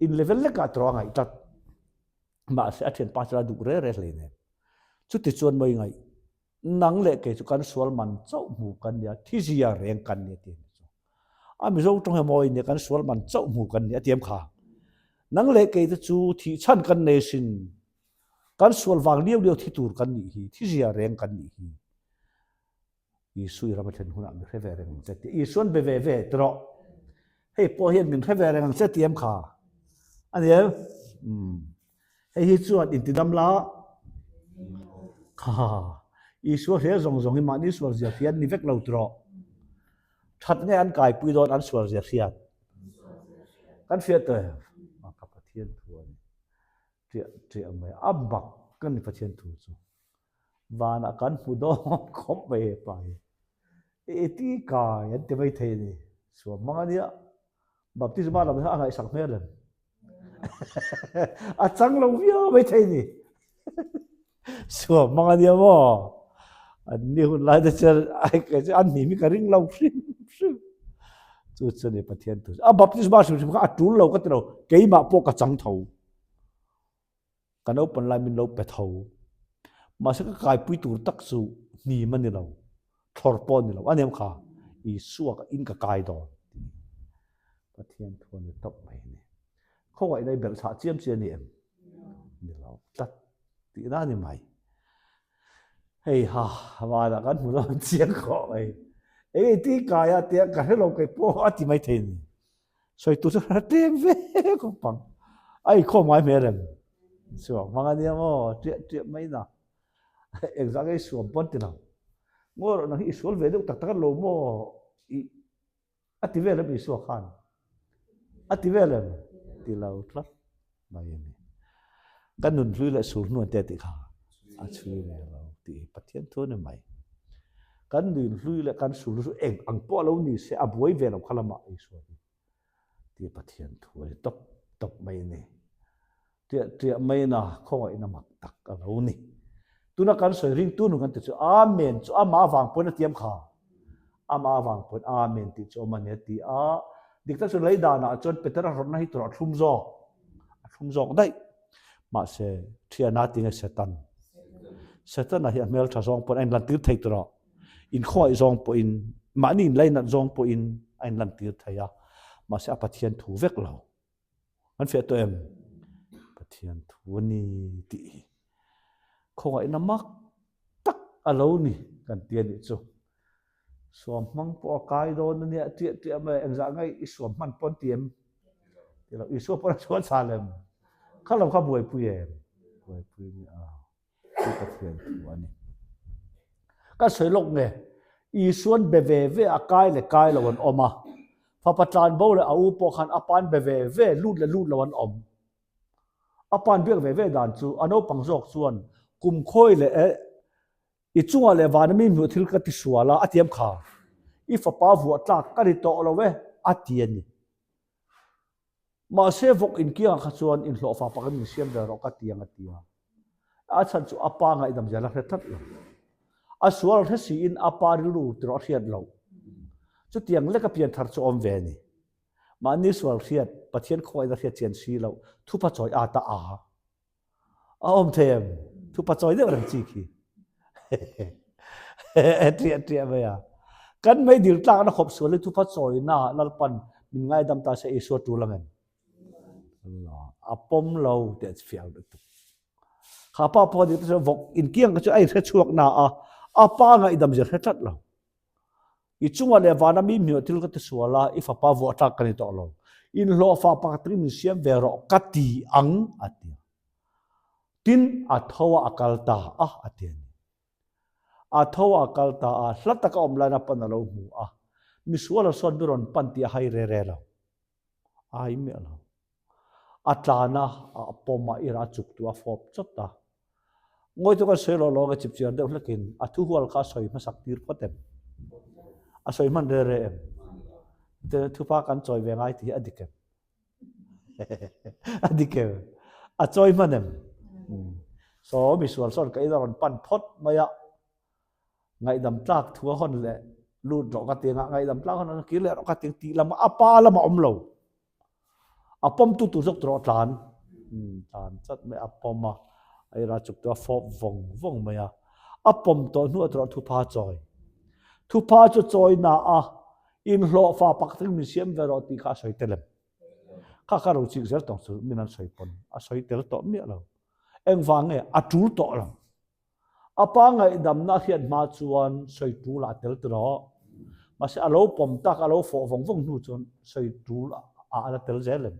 In level lekah tawh a ngaih tlat. Mahse a thianpa chu a duh re re hlei nen. Chuti chuan mawi ngaih, nang leh kei chu kan sual man chauh hmu kan nia, thi zia reng kan nia ti a ni chu. A Mizo tawng hi mawi nia, kan sual man chauh hmu kan nia a ti em kha? Nang leh kei te chu thih chhan kan nei sin, Kan sual vang liau liau thi tur kan nih hi, thi zia reng kan nih hi. Isu i ram a thlen hunah min hre ve reng ang che tih Isuan be ve ve ti rawh. Hei pawh hian min hre ve reng ang che ti em kha? A ni em? Umm. Hei hi chuan intidam la kha. Isua hria zawng zawng hi mahni sual zia hria an ni vek lo ti rawh. That nge an kaipui dawn an sual zia hriat? Kan hriat tawh em? Ka Pathian thu a ni. Ṭiah ṭiah mai a bak ka ni Pathian thu chu vanah kan hmu dawn khawp mai he pa hi. I ti kai an ti mai thei a ni. Suam hmang a nia. Baptisma lam hian a ngaihsak hmel em? A chang lo viau mai thei a ni. Suam hmang a nia maw? An ni hun lai te chuan ai kei chu an hnim hi ka ring lo hrim hrim. Chu chu a ni Pathian thu chu. A baptisma hrim hrim kha a tul lo ka ti lo. Keimah pawh ka chang tho. Ka naupan lai min lo pe tho. Mahse ka kaipui tur tak chu hnim a ni lo. Thlawr pawh a ni lo. A nem kha Isua ka in ka kai dawn tih Pathian thu a ni tawp mai a ni. Khawngaihna i belh chhah chiam chi a ni em? Ni lo tlat tihna a ni mai. Hei ha, vanah kan hmu dawn chiang khawh mai. Eng ei ti kai a tia ka hre lo kei pawh a ti mai thei a ni. Sawi tur chu hre tlem ve khawp ang. A inkhawm ngai hmel em? Suam hmang a nia maw? Ṭiah ṭiah mai na. Engzah nge i suam pawn ti lo. Ngawi rawh nang hi i sual ve deuh tak tak a lo maw? I A ti vel em Isua khan? A ti vel em? Ti lo tlat mai a ni. Kan nun hlui leh sur hnuan te tih kha a chhui ve lo tih hi Pathian thu a ni mai. Kan nun hlui leh kan sur chu eng ang pawh lo ni se a buai ve lo kha lamah Isua hi tih Pathian thu a ni tawp tawp mai a ni. Ṭiah ṭiah mai na khawngaihna mak tak a lo ni. Tuna kan sawi ringtu nun kan ti chu Amen chu amah avang pawhin a tiam kha. Amah avang pawhin Amen tih chu awm a ni a ti a. Dik tak chu lei danah chuan Peter a rawtna hi tur a thlum zawk. A thlum zawk daih. Mahse, ṭhiana tinge Satan. Setana hi a hmelṭha zawng pawhin a inlantir thei tur a. Inkhawngaih zawng pawhin, mahni inlainat zawng pawhin a inlantir thei a. Mahse, a Pathian thu vek lo. An fiah tawh em? Pathian thu a ni tih hi khawngaihna mak tak a lo ni kan ti a nih chu. Suam hmang pawh a kai dawn a nia ṭiah ṭiah mai engzah nge i suam hman pawn ti em? Ti lo, Isua pawn a chhuah chhal em? Kha lo kha buaipui em? Buaipui a ni a. Chu Pathian thu a ni. Ka sawi lawk nge, Isuan be ve ve a kai leh kai lo an awm a, fapa tlan bo leh a u pawh khan a pa'n be ve ve lut leh lut lo an awm. A pa'n biak ve ve dan chu a naupang zawk chuan kum khawi leh e i chungah leh vana mi hmuh thil ka ti sual a a tiam kha, i fapa vuah tlak ka ni tawh lo e a ti a ni. Mahse vawk inkiangah kha chuan inhlawhfa pakin min siam ve rawh ka ti ang a ti a. A chhan chu a pa ngaihdam zel a hre tlat lo. A sual hre siin a pa rilru tiraw a hriat loh. Chutiang leka pianthar chu awm ve a ni. Mahni sual hriat, Pathian khawngaihna hriat chian si loh, thupa chawi at a a. A awm thei em? Thupa chawi deuh reng chi khi. Triah triah mai a. Kan meidil tlakna khawp sual hi thupa chawina Lalpan min ngaidam ta se Isua tul ang em? A pawm lo tih a fiah lutuk. Kha pa pawh nih chu vawk inkiang kha chu a inhre chhuak na a, a pa ngaihdam zir hre tlat lo. I chungah leh vana mi hmiah thil ka ti sual a, i fapa vuah tlak ka ni tawh lo. Inhlawhfa pakhat in min siam ve rawh ka ti ang a ti a. Tin, a tho a, a kal ta a, a ti a ni. A tho a, a kal ta a, hla taka awm lain a pan a lo hmu a. Misuala sawn mi rawn pan tih a hai re re lo. A hai miah lo. A tlan a, a pawm a, ira a chuk tu a fawp chawt a. Ngawi chu kan sawi lawh lawng e chipchiar deuh hlekin a thuhual kha a sawi hmasak tir phawt em? A sawi hman re re em? Tin thupa kan chawi ve ngai tih hi a dik em? A dik em? A chawi hman em? Saw misual sawn ka in a rawn pan phawt mai a, ngaihdam tlak thu a hawn leh lut rawh ka ti ang a, ngaihdam tlak hawn a kir leh rawh ka ti ang tih lamah a pa lamah a awm lo. A pawm tu tur zawk tur a tlan tlan chat mai a pawm a, a ira chuk chu a fawp vawng vawng mai a. A pawm tawh hnuah tur a thupha chawi. Thupha chu chawi na a inhlawhfa pakhat in min siam ve rawh tih kha a sawi tel em? Kha kha ro chik zel tawng chu min an sawi pawn a sawi tel tawh miah lo. Engvang nge a tul tawh lo. A pa ngaihdamna a hriat hma chuan sawi tul ah a tel tiraw. Mahse a lo pawm tak, a lo fawh vawng vawng hnu chuan sawi tul ah a la tel zel em?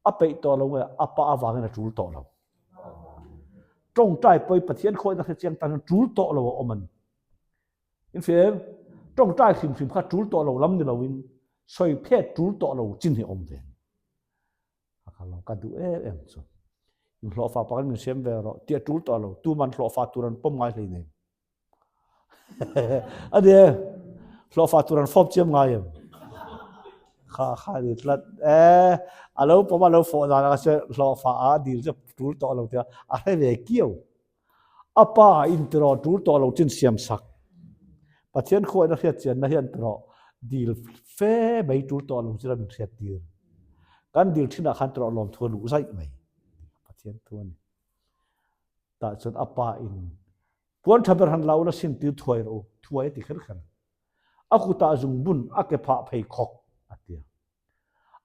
A peih tawh lo nge a pa avangin a tul tawh lo. Tawngtai pawi Pathian khawihna hre chiang tan chuan tul tawh lo a awm a ni. Infel, tawngtai hrim hrim kha tul tawh lo lam ni loin sawi phet tul tawh lo chin hi a awm ve a ni. A kal lo, ka duh em em chu. In hlawhfa pakhat min siam ve rawh tih a tul tawh lo, tuman hlawhfa tur an pawm ngai hleinem. A ni e, hlawhfa tur an fawp chiam ngai em? Kha kha ni tlat e, a lo pawm a lo fawh dan a se hlawhfa a dil chu tul tawh lo tia a hre ve kiau. A pa in tiraw tul tawh lo chin siam sak. Pathian khuaina hriat chianna hian tiraw dil fe mai tul tawh lo chira min hriat tir. Kan dil thinah khan tiraw lawmthu a luh zaih mai. Pathian thu a ni. Tah chuan a pa in puan tha ber han la ula sim tir thuai rawh u, thuai a ti kher kher. A kutah zungbun a ke phah phei khawk a ti a.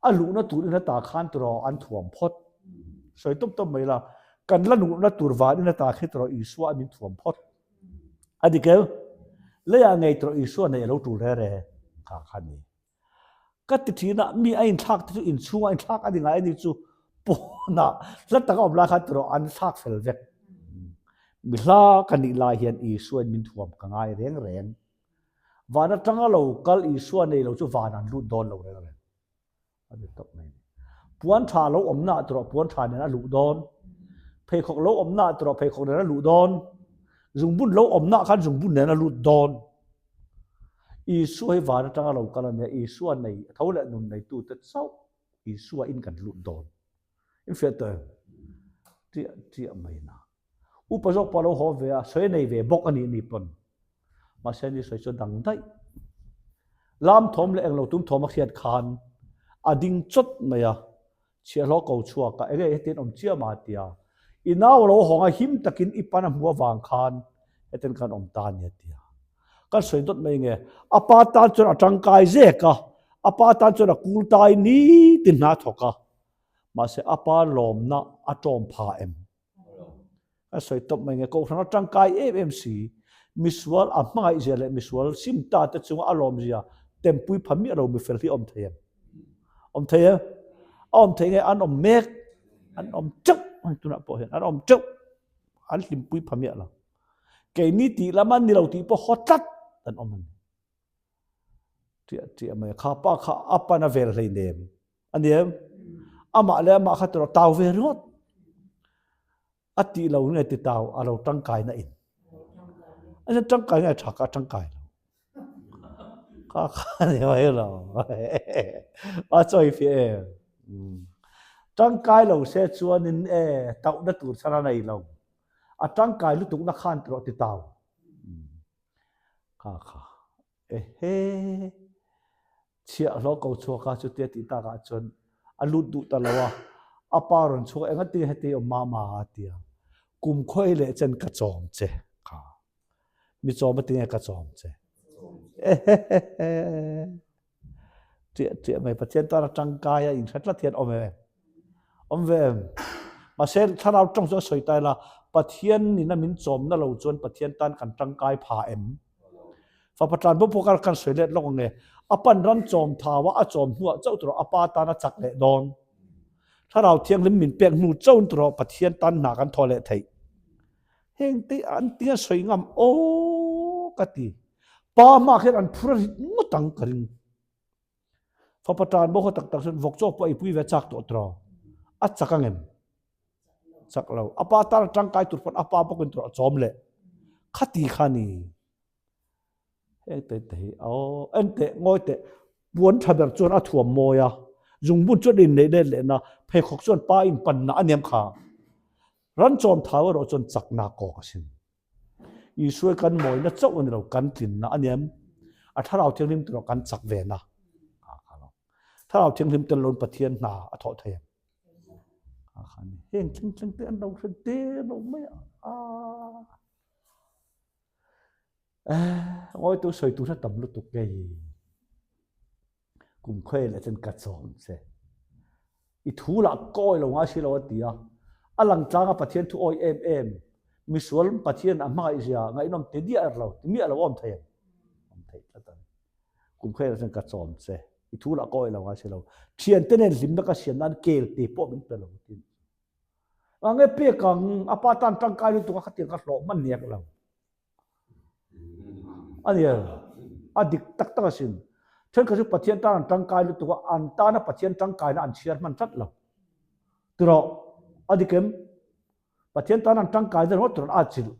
A luhna tur in ata khan tiraw an thuam phawt. Sawi tawp tawp mai la, kan la luhna tur van in ata khi tiraw Isua a min thuam phawt. A dik el, leiah ngei tiraw Isua nei a lo tul re re kha kha ni. Ka ti thin a, mi a inthlak te chu inchhunga inthlak a ni ngai a ni chu pawnah hla taka awm lai khan tiraw an thlak fel vek. Mi hla ka nih lai hian Isua in min thuam ka ngai reng reng. Van atanga lo kal Isua nei lo chu van an lut dawn lo reng reng. A ni tawp mai ni. Puan tha lo awmna ah tawh puan tha nen a luh dawn. Pheikhawk lo awmna ah tawh pheikhawk nen a luh dawn. Zungbun lo awmna ah khan zungbun nen a lut dawn. Isua hi van atanga lo kal a nia, Isua nei, tho leh nun neitute chauh Isua in kan lut dawn. In hriat tawh em? Ṭiah ṭiah mai na. Upa zawk pawh a lo haw ve a, sawi a nei ve bawk a nih ni pawn. Mahse ni sawi chu a dang daih. Lam thawm leh englo tum thawm a hriat khan a ding chawt mai a, chhiahhlawh ko chhuak a, enge hetiang awm chiah mah tia. I nau a lo hawng a, him takin i pan a hmuh avang khan hetiang kan awm ta a ni a tia. Kan sawi dawt mai nge, a pa tan chuan a tangkai zek a, a pa tan chuan a kul tai nitin hna a thawk a, mahse a pa lawmna a tawm pha em? A sawi tawp mai nge, Kohhran a tangkai em em si, misual a hmangaih zia leh misual sim ta te chunga a lawm zia tempui pha miah lo mifel hi a awm thei em? Awm thei em? A awm thei nge an awm mek, an awm teuh hei tunah pawh hian an awm teuh, an hlimpui pha miah lo. Keini tih lam an ni lo tih pawh haw tlat an awm a ni. Ṭiah ṭiah mai, kha pa kha a pan a vel hleinem a ni em? Amah leh amah kha tiraw tau ve ringawt. A tih lo nge ti tau a lo tangkai na in. A chen tangkai nge tha ka tangkai lo. Kha kha ni mai lo. A chawi fi em. Tangkai lo se chuanin e tauhna tur chhan a nei lo. A tangkai lutukna khan tiraw ti tau. Kha kha. Ehe! Chhiahhlawh ko chhuak a, chutia tih takah chuan a lut duh ta lo a, a pa rawn chhuak eng atin heti awm mama a ti a, kum khawi leh chen ka chawm che kha, mi chawm atin nge ka chawm che? Ehehehe! Ṭiah ṭiah mai Pathian tana ṭangkai a inhre tlat hian awm em? Awm ve em? Mahse thlarau ṭawng chu a sawi ta ila, Pathian nina min chawmna lo chuan Pathian tan kan ṭangkai pha em? Fapa tlan bawk pawh kan sawi let lawk ang e. A pan ram chawm thau a, a chawm hnuah chauh tawh a pa tan a chak leh dawn. Thlarau thianghlim min pek hnu chauh in tawh Pathian tan hna kan thawh leh theih. Heng te an tia sawi ngam aw ka ti. Pa hma khian an phur a rit ngawt ang ka ring. Fapa tan bawk tak tak chuan vawk chaw pawh ei pui ve chak tawh tawh. A chak ang em? Chak lo. A pa tan a tangkai tur pawn a pa bawkin tawh a chawm leh. Khati kha ni. Heng te te hi aw en teh ngawi teh puan tha ber chuan a thuam mawi a, zungbun chuan inneih let lehna, pheikhawk chuan pa in panna a niam kha. Ran chawm thau erawh chuan chakna kawk a sin. Isua kan mawina chauh a ni lo, kan tlinna a niam. A thlarau thianghlim tur kan chak ve na. Thlarau thianghlim tel loin Pathian hna a thawh thei em? Heng thleng thleng te an lo hre der lo mai a. Ngawi tu sawi tur a tam lutuk ngei. Kum khawi leh chuan ka chawm che. I thu lah ka awi lo ngai si lo a ti a. A lang tlang a Pathian thu awi em em. Misual Pathian a hmangaih zia ngaihnawm ti diah er lo, ti miah lo awm thei em? Awm thei tlat a ni. Kum khawi leh chuan ka chawm che. I thu lah ka awi lo ngai si lo. Thiante nen hlimna ka siam nan kel te pawh min pe lo a ti. Nge pek ang, a pa tan tangkai lutuk a khatiang ka hlawh hman nek lo. A ni em? A dik tak tak asin. Thenkhat chu Pathian tan an tangkai lutuk a, an tana Pathian tangkaina an chhiar hman tlat lo. Tirawh, a dik em? Pathian tan an tangkai vel ngawt tur an atchilh.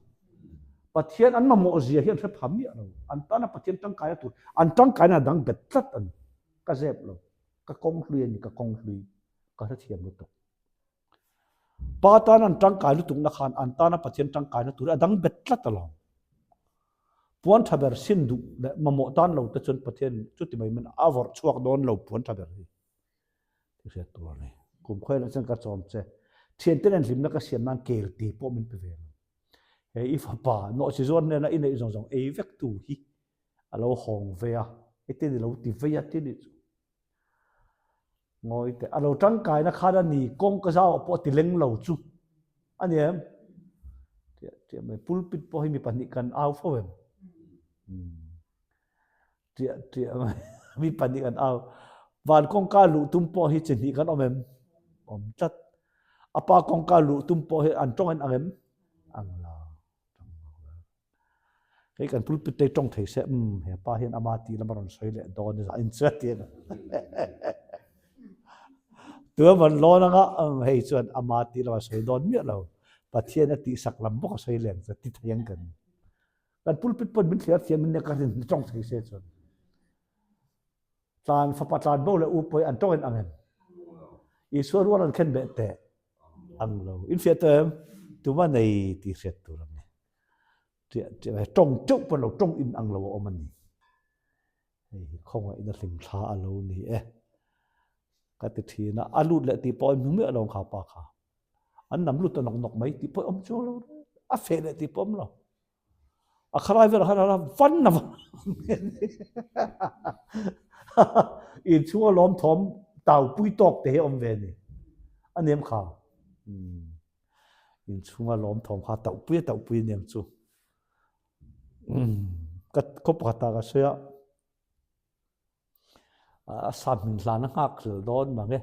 Pathian an mamawh zia hi an hre pha miah lo. An tana Pathian tangkaina tur, an tangkaina a dang bet tlat a ni. Ka zep lo. Ka kawng hlui a ni, ka kawng hlui. Ka hrethiam lutuk. Pa tan an tangkai lutukna khan an tana Pathian tangkaina tur a dang bet tlat alawm. Puan tha ber sin duh leh mamawh tan lo te chuan Pathian chuti mai min a vawrh chhuak dawn lo puan tha ber hi. Ti hriat tur a ni. Kum khawiah chuan ka chawm che. Thiante nen hlimna ka siam nan kel te pawh min pe ve lo. He i fapa nawhchi zuar hnena i neih zawng zawng ei vek tu hi a lo hawng ve a, heti ni lo ti vei a ti nih chu. Ngawi teh, a lo tangkaina khan a ni, kawngka zauah pawh a ti leng lo chu a ni em? Tiah tiah mai, pulpit pawh hi mi pahnih kan au fo em? Tiah tiah mai, mi pahnih kan au. Van kawngka luh tum pawh hi chi hnih kan awm em? Awm tlat. A pa kawngka luh tum pawh hi an tawng en ang em? Ang lo. Hei kan pulpit te tawng thei se, umm he pa hian ama tih lam a rawn sawi leh dawn a in chuan ti a Tu a van lawn anga, umm hei chuan ama tih lam a sawi dawn miah lo. Pathian a tihsak lam bawk a sawi leh ang chuan ti thei ang kan. Kan pulpit pawn min thliar thiam in nia ka rin tawng thei se chuan. Tlan fapa tlan bo leh u pawi an tawng in ang em? Isua rual an khen beh teh ang lo. In hriat tawh em? Tuma nei tih hriat tur a ni. Ṭiah ṭiah tawng teuh pawh lo tawng in ang lo a awm a ni. Hei hi khawngaihna hlimthla a lo ni e. Ka ti ṭhin a, a lut leh tih pawh a hmu miah lo ang kha pa kha. An nam lut ta nawk nawk mai tih pawh a awm chuang lo reng. A feh leh tih pawh a awm lo. A khalai velah khan a van a van inchhunga lawm thawm tau pui tawk te hi a awm ve a ni. A nem kha. Inchhunga lawm thawm kha tauh pui a tauh pui a niang chu. Ka khaw pakhatah ka sawi a, a sa hmin hlan a nghak hlel dawn mang e.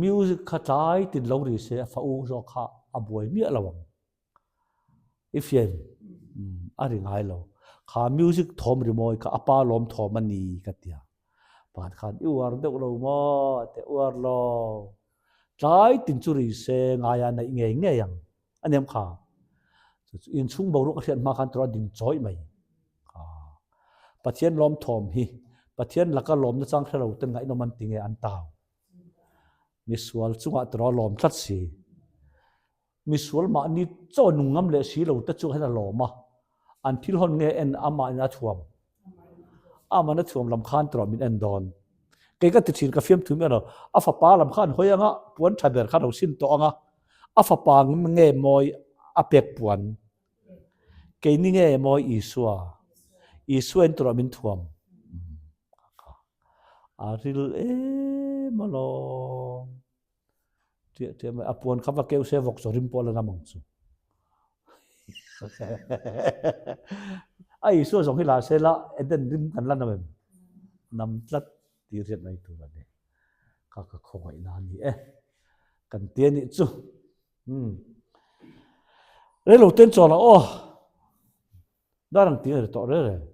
Music kha tlai tin lo ri se a fa u zawk kha a buai miah lo ang. I fian a ri ngai lo. Kha music thawm rimawi kha a pa lawm thawm a ni ka ti a. Pakhat khan i uar deuh lo maw a ti a, uar lo. Tlai tin chu ri se ngaia neih ngei ngei ang a niam kha. Chu chu inchhung boruak a hriat hma khan tura ding chawih mai. Pathian lawm thawm hi Pathian laka lawmna chang hre lo ten ngaihnawm an ti nge an tau. Misual chungah tura lawm tlat si. Misual mahni chaw nung ngam leh si lo te chu hian a lawm a, an thil hawn nge en amah in a thuam. Aman a thuam lam khan tawh min en dawn. Kei ka ti thin ka fiam thum emaw a fapa lam khan hawi anga puan tha ber kha ro sin tawh anga a fapa nge mawi a pek puan keini nge mawi Isua Isua in tawh min thuam a ril em alawm. Ṭiah ṭiah mai, a puan kha va keuh se vawk chaw rim pawh a la nam ang chu. A Isua zawng hi la se la Eden rim kan la nam em? Nam tlat tih riat mai tur a ni. Kha ka khawngaihna a ni e. Kan ti a nih chu. Hmm. Reilo ten chawl ang aw. Dar ang tih a ri tawh reng reng.